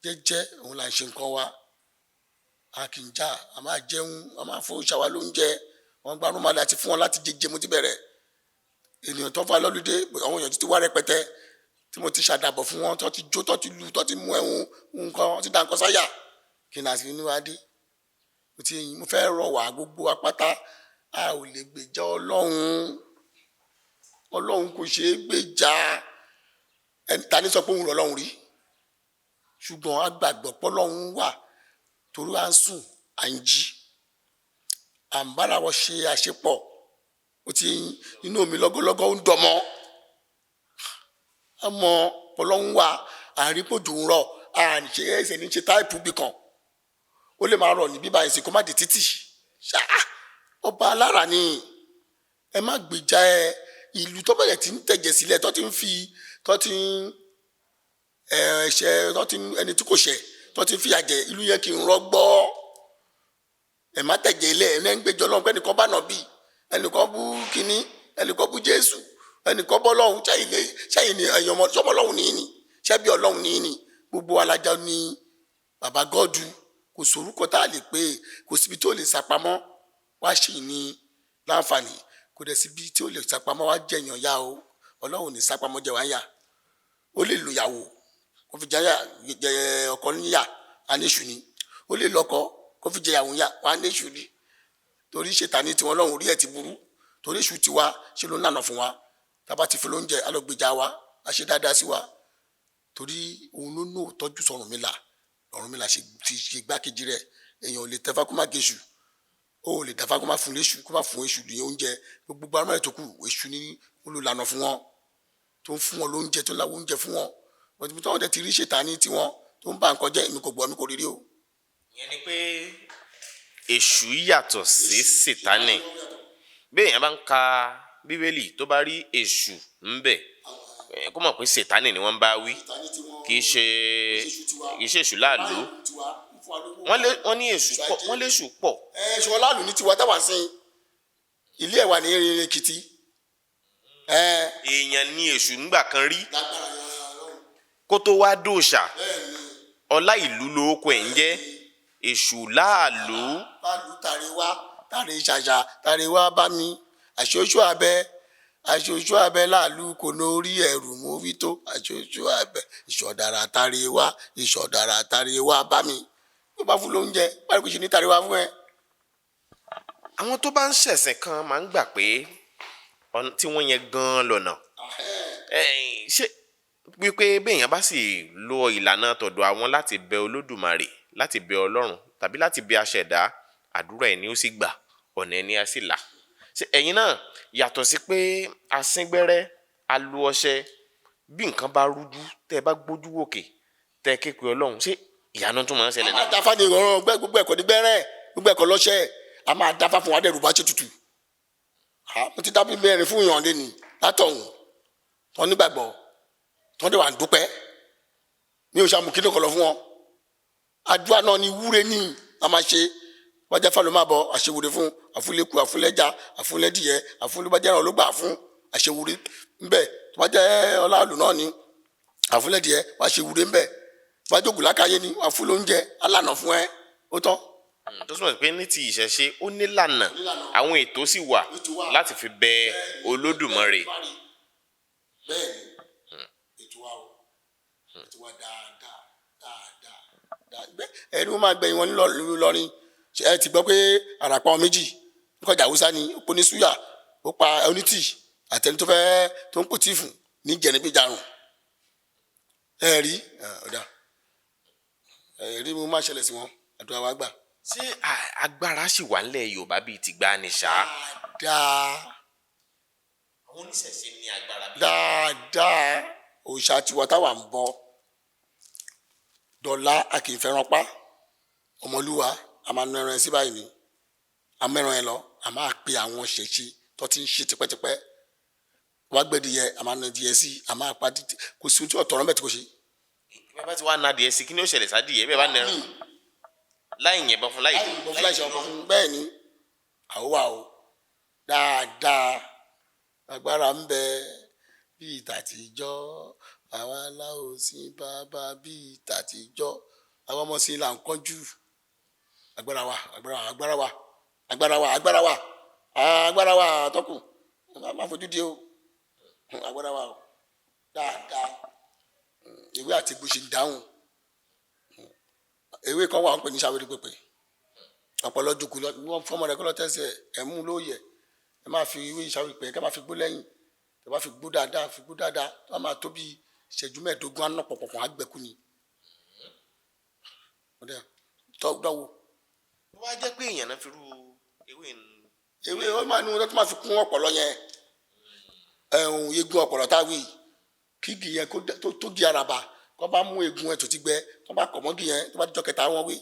jẹ́jẹ́ òun là ń ṣe nǹkan wa, a kì í jà, a máa jẹun, a máa fún òòṣà wa lóúnjẹ. Wọn gba arúmọlẹ̀ àti fún wọn láti jẹjẹ. Mo ti bẹ̀rẹ̀ ènìyàn tó fà lọ́lùdé, àwọn èèyàn títí wá rẹpẹtẹ tí mo ti ṣàdàbọ̀ fún wọn, tó ti jó, tó ti lù, tó ti mú ẹ̀hún nǹkan, ti dà nǹkan sáyà kí n àti inú wa dé. Mo ti mo fẹ́ rọ̀ wá gbogbo apáta, a ò lè gbèjà Ọlọ́run, Ọlọ́run kò ṣeé gbèjà. Ẹni ta ni sọ pé òun rọ̀ Ọlọ́run rí, ṣùgbọ́n a gbàgbọ́ pé Ọlọ́run wà, torí à ń sùn, à ń jí, à ń bára wọn ṣe àṣepọ̀. Ó ti inú omi lọ́gọ́lọ́gọ́ ń dọmọ́, a mọ Ọpọlọ ń wá àrípòjù ń rọ àṣẹ ẹsẹ̀ ní ṣe táìpù bì kan, ó lè máa rọ̀ ní bíbá ẹ̀sìn kó má di títì ṣá. Ọba alára ni, ẹ má gbèjà ẹ. Ìlú tó bẹ̀rẹ̀ tí ń tẹ̀jẹ̀ sílẹ̀, tó ti ń fi, tó ti ń ẹ̀ṣẹ̀, tó ti ń ẹni tí kò ṣẹ̀, tó ti ń fìyà jẹ ìlú yẹn kì í rọgbọ́. Ẹ má tẹ̀jẹ̀ ilẹ̀ ẹ̀ ń gbẹ́jọ́ lọ́hùn pé ẹnìkan bá nà bí ẹnìkan bú kínní, ẹnìkan bú Jésù, ẹnìkan bọ́ lọ́hùn. Sẹ́yìn ni ẹ̀yàn ọmọ sọmọ lọ́hùn ní ní sẹ́bí ọlọ́hùn ní ní gbogbo alájà ní bàbá gọ́ọ̀dù. Kò sórúkọ tá a lè pè, kò síbi tí ó lè sapamọ́ wá sí ní láǹfààní, kò dẹ̀ síbi tí ó lè sapamọ́ wá jẹ̀yàn yá o. Ọlọ́run ní sapamọ́ jẹ wá yá. Ó lè lo ìyàwó kó fi jẹ ọkọ níyà, á ní èṣù ni. Ó lè lọ́kọ kó fi jẹ ìyàwó yá, wá ní èṣù ni. Torí ṣètàní tiwọn lọ́hùn orí ẹ̀ ti burú, torí èṣù tiwa ṣe ló ń lànà fún wa. Tába ti fi lóúnjẹ alọ́gbèjà wa, a ṣe dáadáa sí wa, torí òun ló ní òtọ́jú sọ̀rùnmìlà. Ọ̀rúnmìlà ṣe fi ṣe igbákejì rẹ̀. Èèyàn ò lè tẹ́fá kó má gẹ̀ṣù, ó lè tẹ́fá kó má fún léṣù, kó má fún èṣù ní oúnjẹ. Gbogbo arúgbó tó kù, èṣù ní olùlànà fún wọn, tó ń fún wọn lóúnjẹ, tó ń láwọ oúnjẹ fún wọn. Wọ́n ti tọ́wọ́n tẹ ti rí ṣètánì tiwọn tó ń bá nǹkan jẹ́. Èmi kò gbọ́, mi kò rí rí o. Ìyẹn ni pé èṣù yàtọ̀ sí Sátánì. Bí èèyàn bá ń ka Bíbélì, tó bá rí èṣù ńbẹ̀, kó mọ̀ pé Sátánì ni wọ́n ń bá wí, kì í ṣe èṣù láàlú. Wọ́n ní èṣù pọ̀, wọ́n léṣù pọ̀. Ẹ ṣùgbọ́n láàlú ní tiwa táwa sí ilé ẹ̀ wà ní Erin Èkìtì. Èèyàn ní èṣù ńgbà kan rí kó tó wá dòòṣà. Ọlá ìlú lóko ẹ̀ ń jẹ́ èṣù láàlú. Láàlú tàrí wá tàrí ṣàṣà tàrí wá bá mi, àṣoṣù abẹ, àṣoṣù abẹ láàlú kò ní orí ẹrù mú wí tó àṣoṣù abẹ ìṣọ̀dára tàrí wá, ìṣọ̀dára tàrí wá bá mi. Tó bá fún lóúnjẹ báyìí, kò ṣe ní tàrí wá fún ẹ. Àwọn tó bá ń ṣẹ̀sìn kan máa ń gbà pé ọ̀nà tí wọ́n yẹn gan-an lọ́nà. Ṣé wípé béèyàn bá sì lo ìlànà tọ̀dọ̀ àwọn láti bẹ Olódùmarè, láti bẹ Ọlọ́run tàbí láti bẹ aṣẹ̀dá, àdúrà ẹni ó sì gbà, ọ̀nà ẹni á sì là? Ṣé ẹ̀yin náà, yàtọ̀ sí pé asíngbẹ́rẹ́, alu ọṣẹ, bí nǹkan bá rújú, tẹ́ ẹ bá gbójú wòkè, tẹ́ ẹ ké pe Ọlọ́run, ṣé ìyanu tún máa ń ṣẹlẹ̀ A máa náà? dáfá ní ìrọ̀rùn gbogbo ẹ̀kọ́ ní gbẹ́rẹ́, gbogbo ẹ̀kọ́ lọ́ṣẹ́. A máa dáfá fún wa dẹ̀rù bá ṣe tutù. Mo ti dábí mẹ́rin fún ìyàn lé ní látọ̀hún tọ́ nígbàgbọ́ tọ́ dẹ̀ wà ń dúpẹ́ ní oṣù àmùkí ló kọ̀ lọ fún wọn. Àdúrà náà ni wúre ní a máa ṣe wájà fáwọn máa bọ àṣewúre fún àfúnlẹ́kù, àfúnlẹ́jà, àfúnlẹ́dìyẹ, àfúnlẹ́bàjẹ́ ló gbà fún àṣewúre ńbẹ. Tó bá jẹ́ ọláàlú náà ni àfúnlẹ́dìyẹ wàá ṣewúre ńbẹ. Tó bá jókòó lákàyè ni wàá fún lóúnjẹ alànà fún ẹ, ó tán. Tó túmọ̀ sí pé ní ti ìṣẹ̀ṣe, ó nílànà, àwọn ètò sì wà Ètò wà. láti fi bẹ Olódùmarè. Bẹ́ẹ̀ni, ètò wa o, ètò wa dáadáa dáadáa dáadáa. Ẹni wọ́n máa gbẹ̀yìn wọn nílọrin. Ẹ ti gbọ́ pé àràpá wọn méjì nkọjà Haúsá ni ó pọ̀ ní súyà, ó pa onítì àtẹni tó fẹ́ tó ń pò tíì fún ní jẹ̀nìbí jarun. Ẹ rí ọ̀dà, ẹ rí mo máa ṣẹlẹ̀ sí wọn. Àdúrà wa gbà. Ṣé agbára sì wà nílẹ̀ Yorùbá bíi tìgbàanì ṣá? Dáadáa. Àwọn oníṣẹ̀ṣe ní agbára bíi. Dáadáa. Òòṣà tiwa táwa ń bọ dọ̀la, a kì í fẹ́ràn pa ọmọlúwa. A máa nu ẹran ẹ sí báyìí ni, a mẹ́ran ẹ lọ, a máa pe àwọn ṣẹ̀ṣe tó ti ń ṣe tipẹ́tipẹ́ wá gbẹ́dìyẹ, a máa nu ẹdìyẹ sí, a máa pa títí. Kò sí ohun tí ọ̀tọ̀rọ̀ mẹ́tì kò ṣe. Bẹ́ẹ̀ bá ti wá nádìí sí, kí ni ó ṣẹlẹ̀ sádìyẹ bẹ́ẹ̀ bá nẹran láì yìnbọn fún, láì láì yìnbọn fún, láì ṣe ọkọ fún? Bẹ́ẹ̀ ni, àwòwà o dáadáa. Agbára ń bẹ bíi tàtijọ́, àwa aláwo sí bàbá bíi tàtijọ́, àwọn ọmọ sí là ń kánjú. Agbára wa, agbára wa, agbára wa, agbára wa, agbára wa, agbára wa tọkù má fojú di o. Agbára wa o dáadáa. Ewé àti egbò ṣe ń dáhùn. Ewé kan wà, wọ́n pè ní sàwérí pépè. Ọpọlọ jòkó lọ, wọ́n fọmọ rẹ kọ́ lọ tẹ́sẹ̀ ẹ̀ mú lóye. Ẹ máa fi ewé sàwérí pé kẹ́ máa fi gbó lẹ́yìn. Tẹ́ bá fi gbó dáadáa, fi gbó dáadáa, tó bá máa tó bí ìṣẹ́jú 15, á nà pọ̀pọ̀pọ̀, á gbẹ̀kú ni. Ọdẹ tọ́ dánwò. Ó wá jẹ́ pé èèyàn náà fi rú ewé ń. Ewé ó máa ní wọn tó máa fi kún ọpọlọ yẹn, ẹ̀hún egun ọpọlọ táwí kí Kígi yẹn kó tó gi araba, kó bá mú eegun ẹ̀ tó ti gbẹ, kó bá kọ̀ mọ́gi yẹn, tó bá dijọ́ kẹta wọn wí.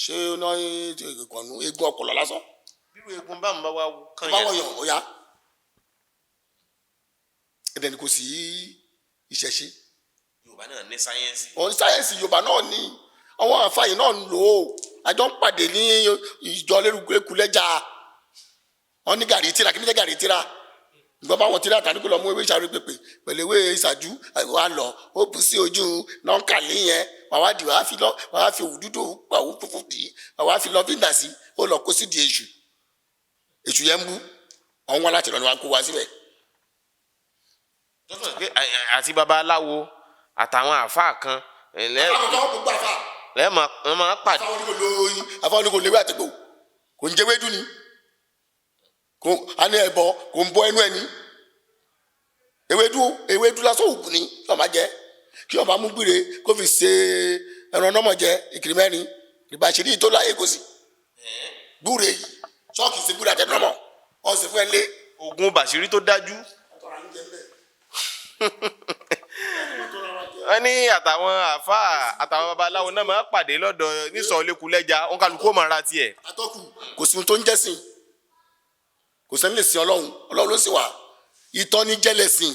Ṣé ó ná ìkànnù eegun ọpọlọ lásán? Bírú egun bá ń bá wa kàn bá yẹn. wọ̀nyàn ó yá, ẹ̀dẹ̀ ni kò sí ìṣẹ̀ṣe. Yorùbá náà ní sáyẹ́ǹsì. Òun sáyẹ́ǹsì Yorùbá náà ní àwọn àfààní náà ń lò ó. Àjọ ń pàdé ní ìjọ lérúkúlẹ́jà, wọn ní gàrí tíra. Kí ni jẹ́ gàrí tíra? Ìgbọ́n bá wọn tíra tàbí kó lọ mú ewé ìṣàrò pèpè pẹ̀lú ewé ìṣàjú wà lọ, ó bù sí ojú nọ́ńkàlì yẹn, wà wá di, wà á fi lọ, wà á fi òwú dúdú pa òwú funfun dì í, wà wá fi lọ fíńdà sí, ó lọ kó sí di èṣù. Èṣù yẹn ń bú àwọn wọn láti lọ ni wọn kó wá síbẹ̀. Tó túmọ̀ sí pé àti babaláwo àtàwọn àáfàá kan àwọn kan gbogbo àfa lẹ́ẹ̀mọ wọ́n máa pàdé. Àfáwọn oníkò lóyún, àfáwọn oníkò léwé àtẹgbò, kò ń jẹwé dùn ni, kò á ní ẹbọ, kò ń bọ ẹnu ẹni. Ewédú, ewédú lásán ògùn ni kí ọba jẹ, kí ọba mú gbére kó fi ṣe ẹran ọmọ jẹ ìkiri mẹ́rin ìbàṣírí tó láyé kò sí gbúre yìí ṣọ́ọ̀kì sí gbúre àtẹnumọ́ ọ̀ sì fún ẹ lé. Oògùn bàṣírí tó dájú. Wọ́n ní àtàwọn àáfàá àtàwọn babaláwo náà máa pàdé lọ́dọ̀ nísọ̀ lẹ́kùlẹ́jà, òun kálukú ó máa ra tiẹ̀. Atọ́kù, kò sí ohun tó ń jẹ́sìn, kò sẹ́ni lè sin Ọlọ́run, Ọlọ́run ló sì wà. Ìtọ́nijẹ́ lẹ̀sìn,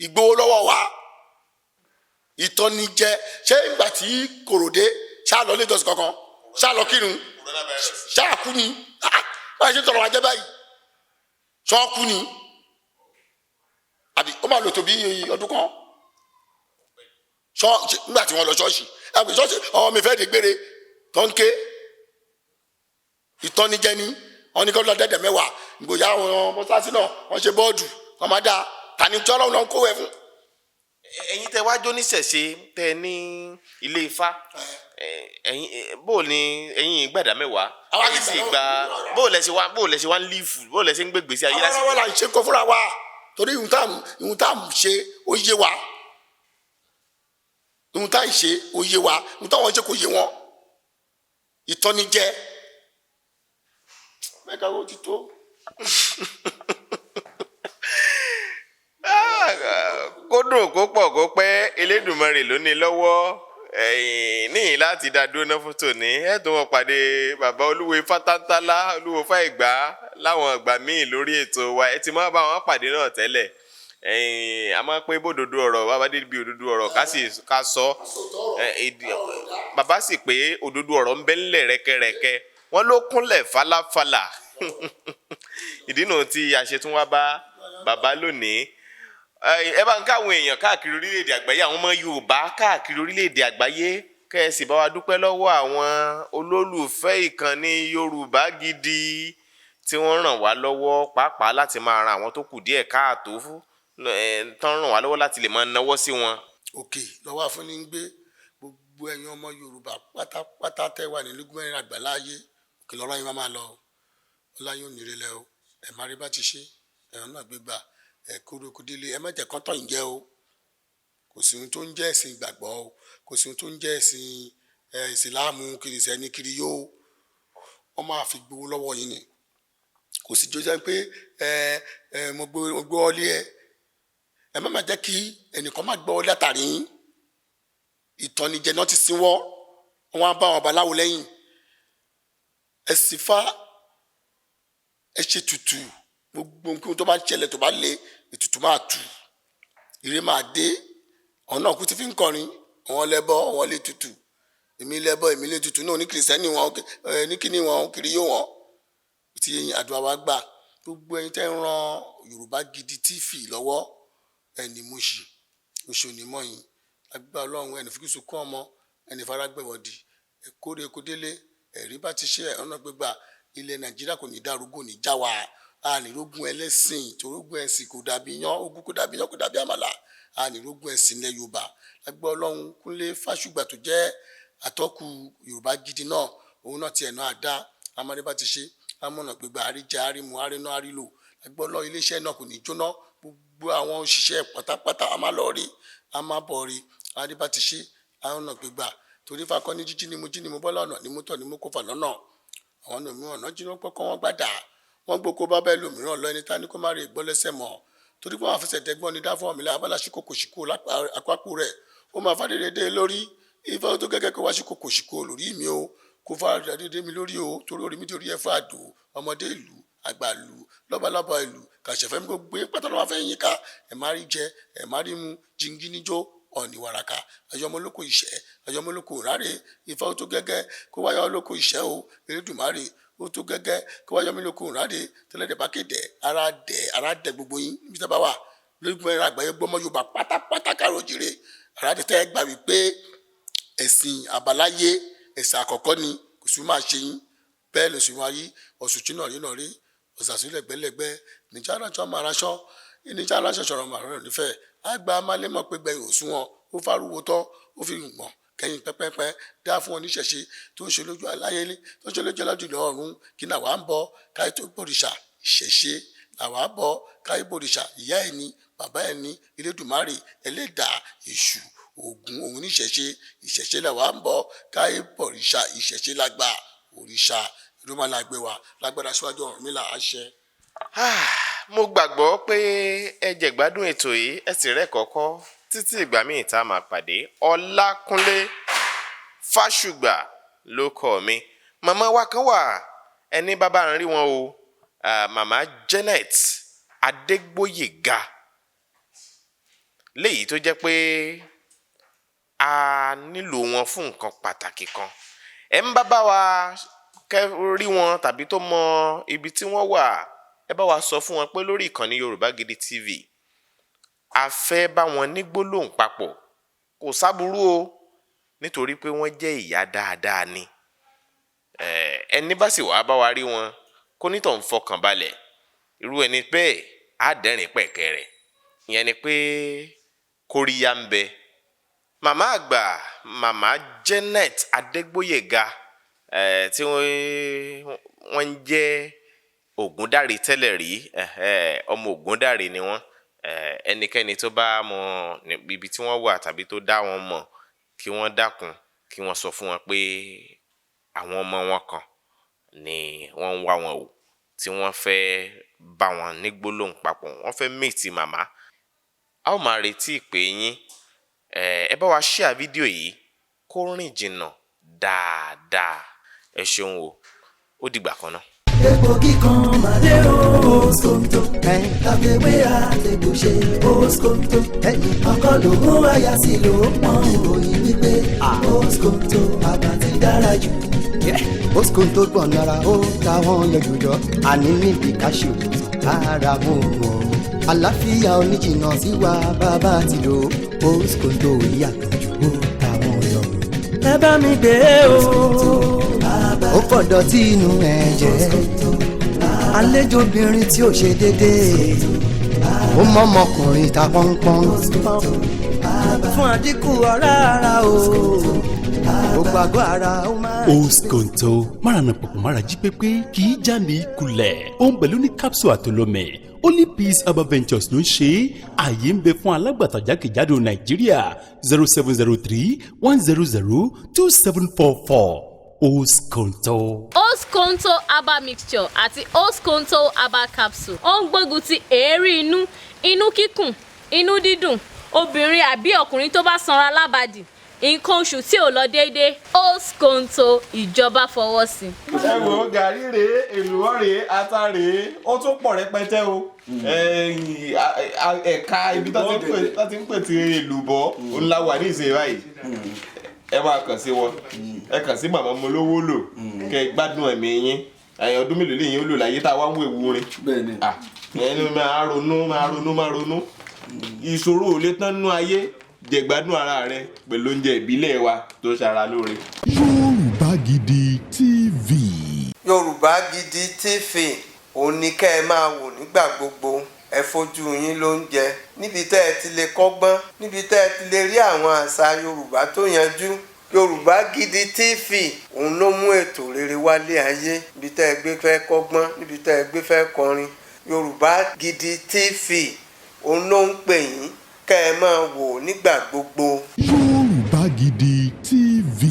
ìgbowó lọ́wọ́ wa ìtọ́nijẹ́. Ṣé ìgbà tí kòròdé ṣáà lọ lẹ́jọ́sìn kankan, ṣáà lọ kírun, ṣáà kú ni? Ah, báyìí ṣe ń tọrọ wa jẹ́ báyìí, ṣáà kú ni àbí ó máa lò tó bí ọdún kan ṣọ́ọ̀ṣì? Nígbà tí wọ́n lọ ṣọ́ọ̀ṣì àbí ṣọ́ọ̀ṣì ọmọ mi fẹ́ dé gbére tó ń ké ìtọ́nijẹ́ ni. Wọ́n ní kí wọ́n lọ dẹ́dẹ̀ mẹ́wàá ìgbòyà àwọn mọ́sáàsì náà, wọ́n ṣe bọ́ọ̀dù, wọ́n máa dá tani tí Ọlọ́run náà ń kó ẹ fún. Ẹ̀yin tẹ́ wá jó níṣẹ̀ṣe, tẹ́ ní ilé Ifá, ẹ̀yin bó ni ẹ̀yin gbàdá mẹ́wàá? Àwa kì í Ẹ̀yin sì gbàdá gba mẹ́wàá. bó lẹ ṣe wá ń lífù, bó lẹ ṣe ń gbégbèsè ayé Àwọn lásìkò. ará wa là ń ṣe kó fúnra wa, torí ìhun tá à ń ṣe ó yé wa, ìhun tá à ń ṣe ó yé wa, ìhun táwọn ṣe kò yé wọn. Ìtọ́nijẹ́ mẹ́ka ó ti tó. Kó dùn kó pọ̀ kó pẹ́, Elédùmarè ló ní lọ́wọ́. Ẹ̀yìn níyìn láti dá dúró náà fún tòní. Ẹ̀ tó wọn pàdé bàbá Olúwo Ifátántálá, Olúwo Fáìgbà, láwọn ìgbà míì lórí ètò wa. Ẹ ti máa bá wọn pàdé náà tẹ́lẹ̀. Ẹ̀yìn a máa ń pé bódodo ọ̀rọ̀ bàbá débi òdodo ọ̀rọ̀ ká sì ká sọ bàbá sì pé òdodo ọ̀rọ̀ ń bẹ ńlẹ̀ rẹ́kẹrẹ́kẹ́, wọ́n ló kúnlẹ̀ falafala. Ìdí nù tí a ṣe tún wá bá bàbá lónìí. Ẹ bá ń káwọn èèyàn káàkiri orílẹ̀-èdè àgbáyé, àwọn ọmọ Yorùbá káàkiri orílẹ̀-èdè àgbáyé, kẹ́ ẹ sì bá wa dúpẹ́ lọ́wọ́ àwọn olólùfẹ́ ìkànnì Yorùbá Gidi tí wọ́n ràn wá lọ́wọ́, pàápàá láti máa ran àwọn tó kù díẹ̀ káàtó fún tán ràn wá lọ́wọ́ láti lè máa náwó sí wọn. Òkè lọ́wọ́ àfúnni ń gbé gbogbo ẹ̀yin ọmọ Yorùbá pátápátá tẹ́ wà ní lógún àgbáláyé, òkè lọ́rọ̀ yín máa lọ o. Ọlá yóò nírè lẹ o. Ẹ̀ má rí bá ti ṣe ẹ̀rọ náà gbégbà ẹ̀ kúrò kú délé, ẹ má jẹ́ kọ́tọ̀ ń jẹ́ o. Kò sí ohun tó ń jẹ́ ẹ̀sìn ìgbàgbọ́ o, kò sí ohun tó ń jẹ́ ẹ̀sìn ẹ̀ ìsìláàmù kìrìsìtẹ́nì kiri yóò, wọ́n máa fi gbowó lọ́wọ́ yín ni. Kò sí jọjọ́ pé ẹ ẹ mo gbé ọlé ẹ, ẹ má má jẹ́ kí ẹnìkan má gbọ́ látàrí yín. Ìtọ́nijẹ náà ti sinwọ́, wọn á bá àwọn babaláwo lẹ́yìn. Ẹ sì fa, ẹ ṣe tutù, gbogbo nǹkan tó bá ń ṣẹlẹ̀ tó bá le, ètùtù máa tù, ire máa dé. Àwọn náà kú ti fi ń kọrin àwọn lẹ́bọ, àwọn lè tutù, èmi lẹ́bọ, èmi lè tutù náà, ní kìrìsìtẹ́nì wọn ní kíní wọn kiri yóò wọn ti yẹn. Àdúrà wa gbà. Gbogbo ẹ̀yin tẹ́ ń ran Yorùbá Gidi TV lọ́wọ́, ẹni mo ṣì oṣù onímọ̀ yìí, agbára Ọlọ́run, ẹni fíkú sunkún ọmọ, ẹni faragbẹ̀wọ̀dì, ẹ̀kórè kódélé, ẹ̀rí bá ti ṣe ọ̀nà gbégbà. Ilẹ̀ Nàìjíríà kò ní dárúgò ní já wa, ànírógún ẹlẹ́sìn, torógún ẹ̀sìn kò dàbí yán, ogun kò dàbí yán, kò dàbí àmàlà, ànírógún ẹ̀sìn ilẹ̀ Yorùbá, agbára Ọlọ́run. Kúnlé Fásùgbà tó jẹ́ àtọ́kù Yorùbá Gidi náà, òun náà tiẹ̀ náà dá amọ̀dé bá ti ṣe amọ̀nà gbégbà, àríjẹ àrímu àríná àrílò, agbára Ọlọ́run. Iléeṣẹ́ náà kò ní jóná, gbogbo àwọn òṣìṣẹ́ pátápátá, a máa lọ rí, a máa bọ̀ rí, àrí bá ti ṣe àwọn gbégbà, torí fakọ ní jíjí ni mo jí ni mo bọ́ lọ́nà ni mo tọ̀ ni mo kó fà lọ́nà. Àwọn ọ̀nà mìíràn náà jí wọ́n pọ́kọ́, wọ́n gbàdá, wọ́n gboko bá bẹ́ẹ̀ lòmíràn lọ, ẹni tá ní kó má rí gbọ́ lẹ́sẹ̀ mọ́. Torí pé àwọn afẹsẹ̀dẹ́gbọ́n ni dá fún ọ̀mìnira abala ṣíkòkò ṣìkò àpapò rẹ̀, ó máa fa dédé lórí. Ifá tó gẹ́gẹ́ kó wá ṣíkòkò ṣìkò lórí mi o, kó fa dédé mi lórí o, torí orí mi torí ẹ fún àdó ọmọdé ìlú, àgbà ìlú, lọ́balọ́ba ìlú, kàṣẹ̀fẹ́ mi, gbogbo yín pátá ló wá fẹ́ yín ká. Ẹ̀ má rí jẹ, ẹ̀ má rí mu, jíngí níjó ọ̀nì wàràkà, ayọmọlóko ìṣẹ́, ayọmọlóko ráre. Ifá tó gẹ́gẹ́ kó wáyọ olóko ìṣẹ́ o, Elédùmarè ó tó gẹ́gẹ́ kó wáyọ mí lóko ráre. Tẹ́lẹ̀dẹ̀ bá kéde ara dẹ̀, ara dẹ̀ gbogbo yín níbi tí a bá wà lórí gbogbo àgbáyé, gbọ́mọ Yorùbá pátápátá, káàró jíire, ara dẹ̀. Tẹ́ ẹ gbà wípé ẹ̀sìn àbáláyé, ẹ̀sìn àkọ́kọ́ ni, kò sí máa ṣe yín bẹ́ẹ̀ lè sì máa rí ọ̀sùn tí náà rí náà rí ọ̀sàsí lẹ́gbẹ́lẹ́gbẹ́ níjà aráṣọ máa raṣọ níjà aráṣọ sọ̀rọ̀ máa rẹ̀ nífẹ̀ẹ́ àgbà amálémọ̀ pé gbẹ̀yìn òsùn wọn. Ó fárúwo tán, ó fi gbọ̀n kẹ́yìn pẹ́pẹ́pẹ́ dá fún oníṣẹ̀ṣe tó ń ṣe lójú aláyélé, tó ń ṣe lójú alájùlọ ọ̀run. Kí náà wàá ń bọ káyé tó gbòrìṣà? Ìṣẹ̀ṣe làwa bọ káyé bòrìṣà. Ìyá ẹni, bàbá ẹni, Elédùmarè, ẹlẹ́dàá, Èṣù, Ògún, òun níṣẹ̀ṣe. Ìṣẹ̀ṣe làwa ń bọ káyé bòrìṣà. Ìṣẹ̀ṣe lágbà òrìṣà ìrúmọ̀lágbé wa lágbára síwájú Ọ̀rúnmìlà, àṣẹ. Mo gbàgbọ́ pé ẹ jẹ̀gbádùn ètò yìí, ẹ sì rẹ́ kọ́kọ́. Títí ìgbà míì tá a máa pàdé, Ọlákúnlé Fásùgbà ló kọ́ mi. Màmá wa kan wà, ẹni bàbá ń rí wọn o, Màmá Janet Adégbóyèga, léyìí tó jẹ́ pé a nílò wọn fún nǹkan pàtàkì kan. Ẹ ń bá bá wa kẹ́ rí wọn tàbí tó mọ ibi tí wọ́n wà, ẹ bá wa sọ fún wọn pé lórí ìkànnì Yorùbá Gidi TV, a fẹ́ bá wọn ní gbólóhùn papọ̀. Kò sáburú o, nítorí pé wọ́n jẹ́ ìyá dáadáa ni. Ẹni bá sì wàá bá wa rí wọn, kó nítọ̀ ń fọkàn balẹ̀, irú ẹni bẹ́ẹ̀ á dẹ́rìn pẹ̀kẹ́ rẹ̀. Ìyẹn ni pé kóríyá ń bẹ. Màmá àgbà, Màmá Janet Adégbóyèga, tí wọ́n ń jẹ́ Ògúndáre tẹ́lẹ̀ rí, ọmọ Ògúndáre ni wọ́n. Ẹnikẹ́ni tó bá mọ ibi tí wọ́n wà tàbí tó dá wọn mọ̀, kí wọ́n dákun, kí wọ́n sọ fún wọn pé àwọn ọmọ wọn kan ni wọ́n ń wá wọn o, tí wọ́n fẹ́ bá wọn ní gbólóhùn papọ̀, wọ́n fẹ́ meet màmá. A ó máa retí ìpè yín. Ẹ bá wa share fídíò yìí kó rìn jìnnà dáadáa. Ẹ ṣeun o, ó dìgbà kan náà. Egbògi kan màdé o, Skonto. Tàbíwé àtẹ̀gbò ṣe o, Skonto. Ọkọ lòun àyà sí ló pọ́n òyìn wípé o, Skonto àgbà ti dára jù. Oskonto gbọ̀n ara ó táwọn yọjújọ àní níbi káṣíò ara mú wọn. Àlàáfíà oníjìnnà sí wa bàbá ti lò Oskonto yàtọ̀ jù, ó táwọn yọ. Ẹ bá mi gbé o. Ó fọ̀dọ̀ tí inú ẹ̀ jẹ́ àlejò obìnrin tí ò ṣe déédéé, ó mọ́mọkùnrin ta pọ́npọ́n. Fún àdínkù ọ̀rá ara o. Gbogbo àgọ́ ara ó máa. Oskonto márànà pọ̀pọ̀ mára jí pépé, kì í já ní kulẹ̀. Ó ń pẹ̀lú ní capsule àtolómẹ̀. Only Peace Herbal Ventures ló ń ṣe é. Ààyè ń bẹ fún alágbàtà jákèjádò Nàìjíríà: 07031002744. Oskonto. Oskonto herbal mixture àti Oskonto herbal capsule, ó ń gbógun ti èérí inú, inú kíkùn, inú dídùn, obìnrin àbí ọkùnrin tó bá sanra lábàdì, nǹkan oṣù tí ò lọ déédéé. Oskonto, ìjọba fọwọ́ sí i. Ẹ wo, gàrí rèé, èlùbọ́ rèé, ata rèé, ó tún pọ̀ rẹpẹtẹ o. Ẹ̀yìn, ẹ̀ka ibi tó ti ń pè ti èlùbọ́ òun la wà ní ìsìn báyìí. Ẹ máa kàn sí wọn, ẹ kàn sí màmá mo lówó lò, kẹ ẹ gbádùn ẹ̀mí yín. Ẹ̀yìn ọdún mélòó lèyìn ó lò láyé tá a wá ń wo ewu rin? Bẹ́ẹ̀ni. Ah, ẹni máa ronú, máa ronú, máa ronú, ìṣòro ò lè tán nínú ayé. Jẹ̀gbádùn ara rẹ pẹ̀lú oúnjẹ ìbílẹ̀ wa tó ṣara lóore. Yorùbá Gidi TV. Yorùbá Gidi TV, òun ni kẹ́ ẹ máa wò nígbà gbogbo. Ẹ fojú yín ló ń jẹ níbi tẹ́ ẹ ti lè kọ́gbọ́n, níbi tẹ́ ẹ ti lè rí àwọn àṣà Yorùbá tó yanjú. Yorùbá Gidi TV, òun ló mú ètò rere wálé ayé. Níbi tẹ́ ẹ gbé fẹ́ kọ́gbọ́n, níbi tẹ́ ẹ gbé fẹ́ kọrin, Yorùbá Gidi TV, òun ló ń pè yín kẹ́ ẹ máa wò nígbà gbogbo. Yorùbá Gidi TV.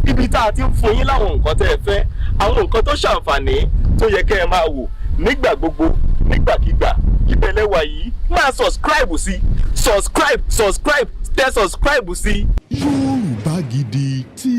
Ibi tá a ti ń fún yín láwọn nǹkan tẹ́ ẹ fẹ́, àwọn nǹkan tó ṣàǹfààní tó yẹ kẹ́ ẹ máa wò nígbà gbogbo, nígbàkigbà. Ibẹ̀ lẹ wà yìí, máa subscribe sí, subscribe, subscribe, tẹ subscribe sí. Yorùbá Gidi TV.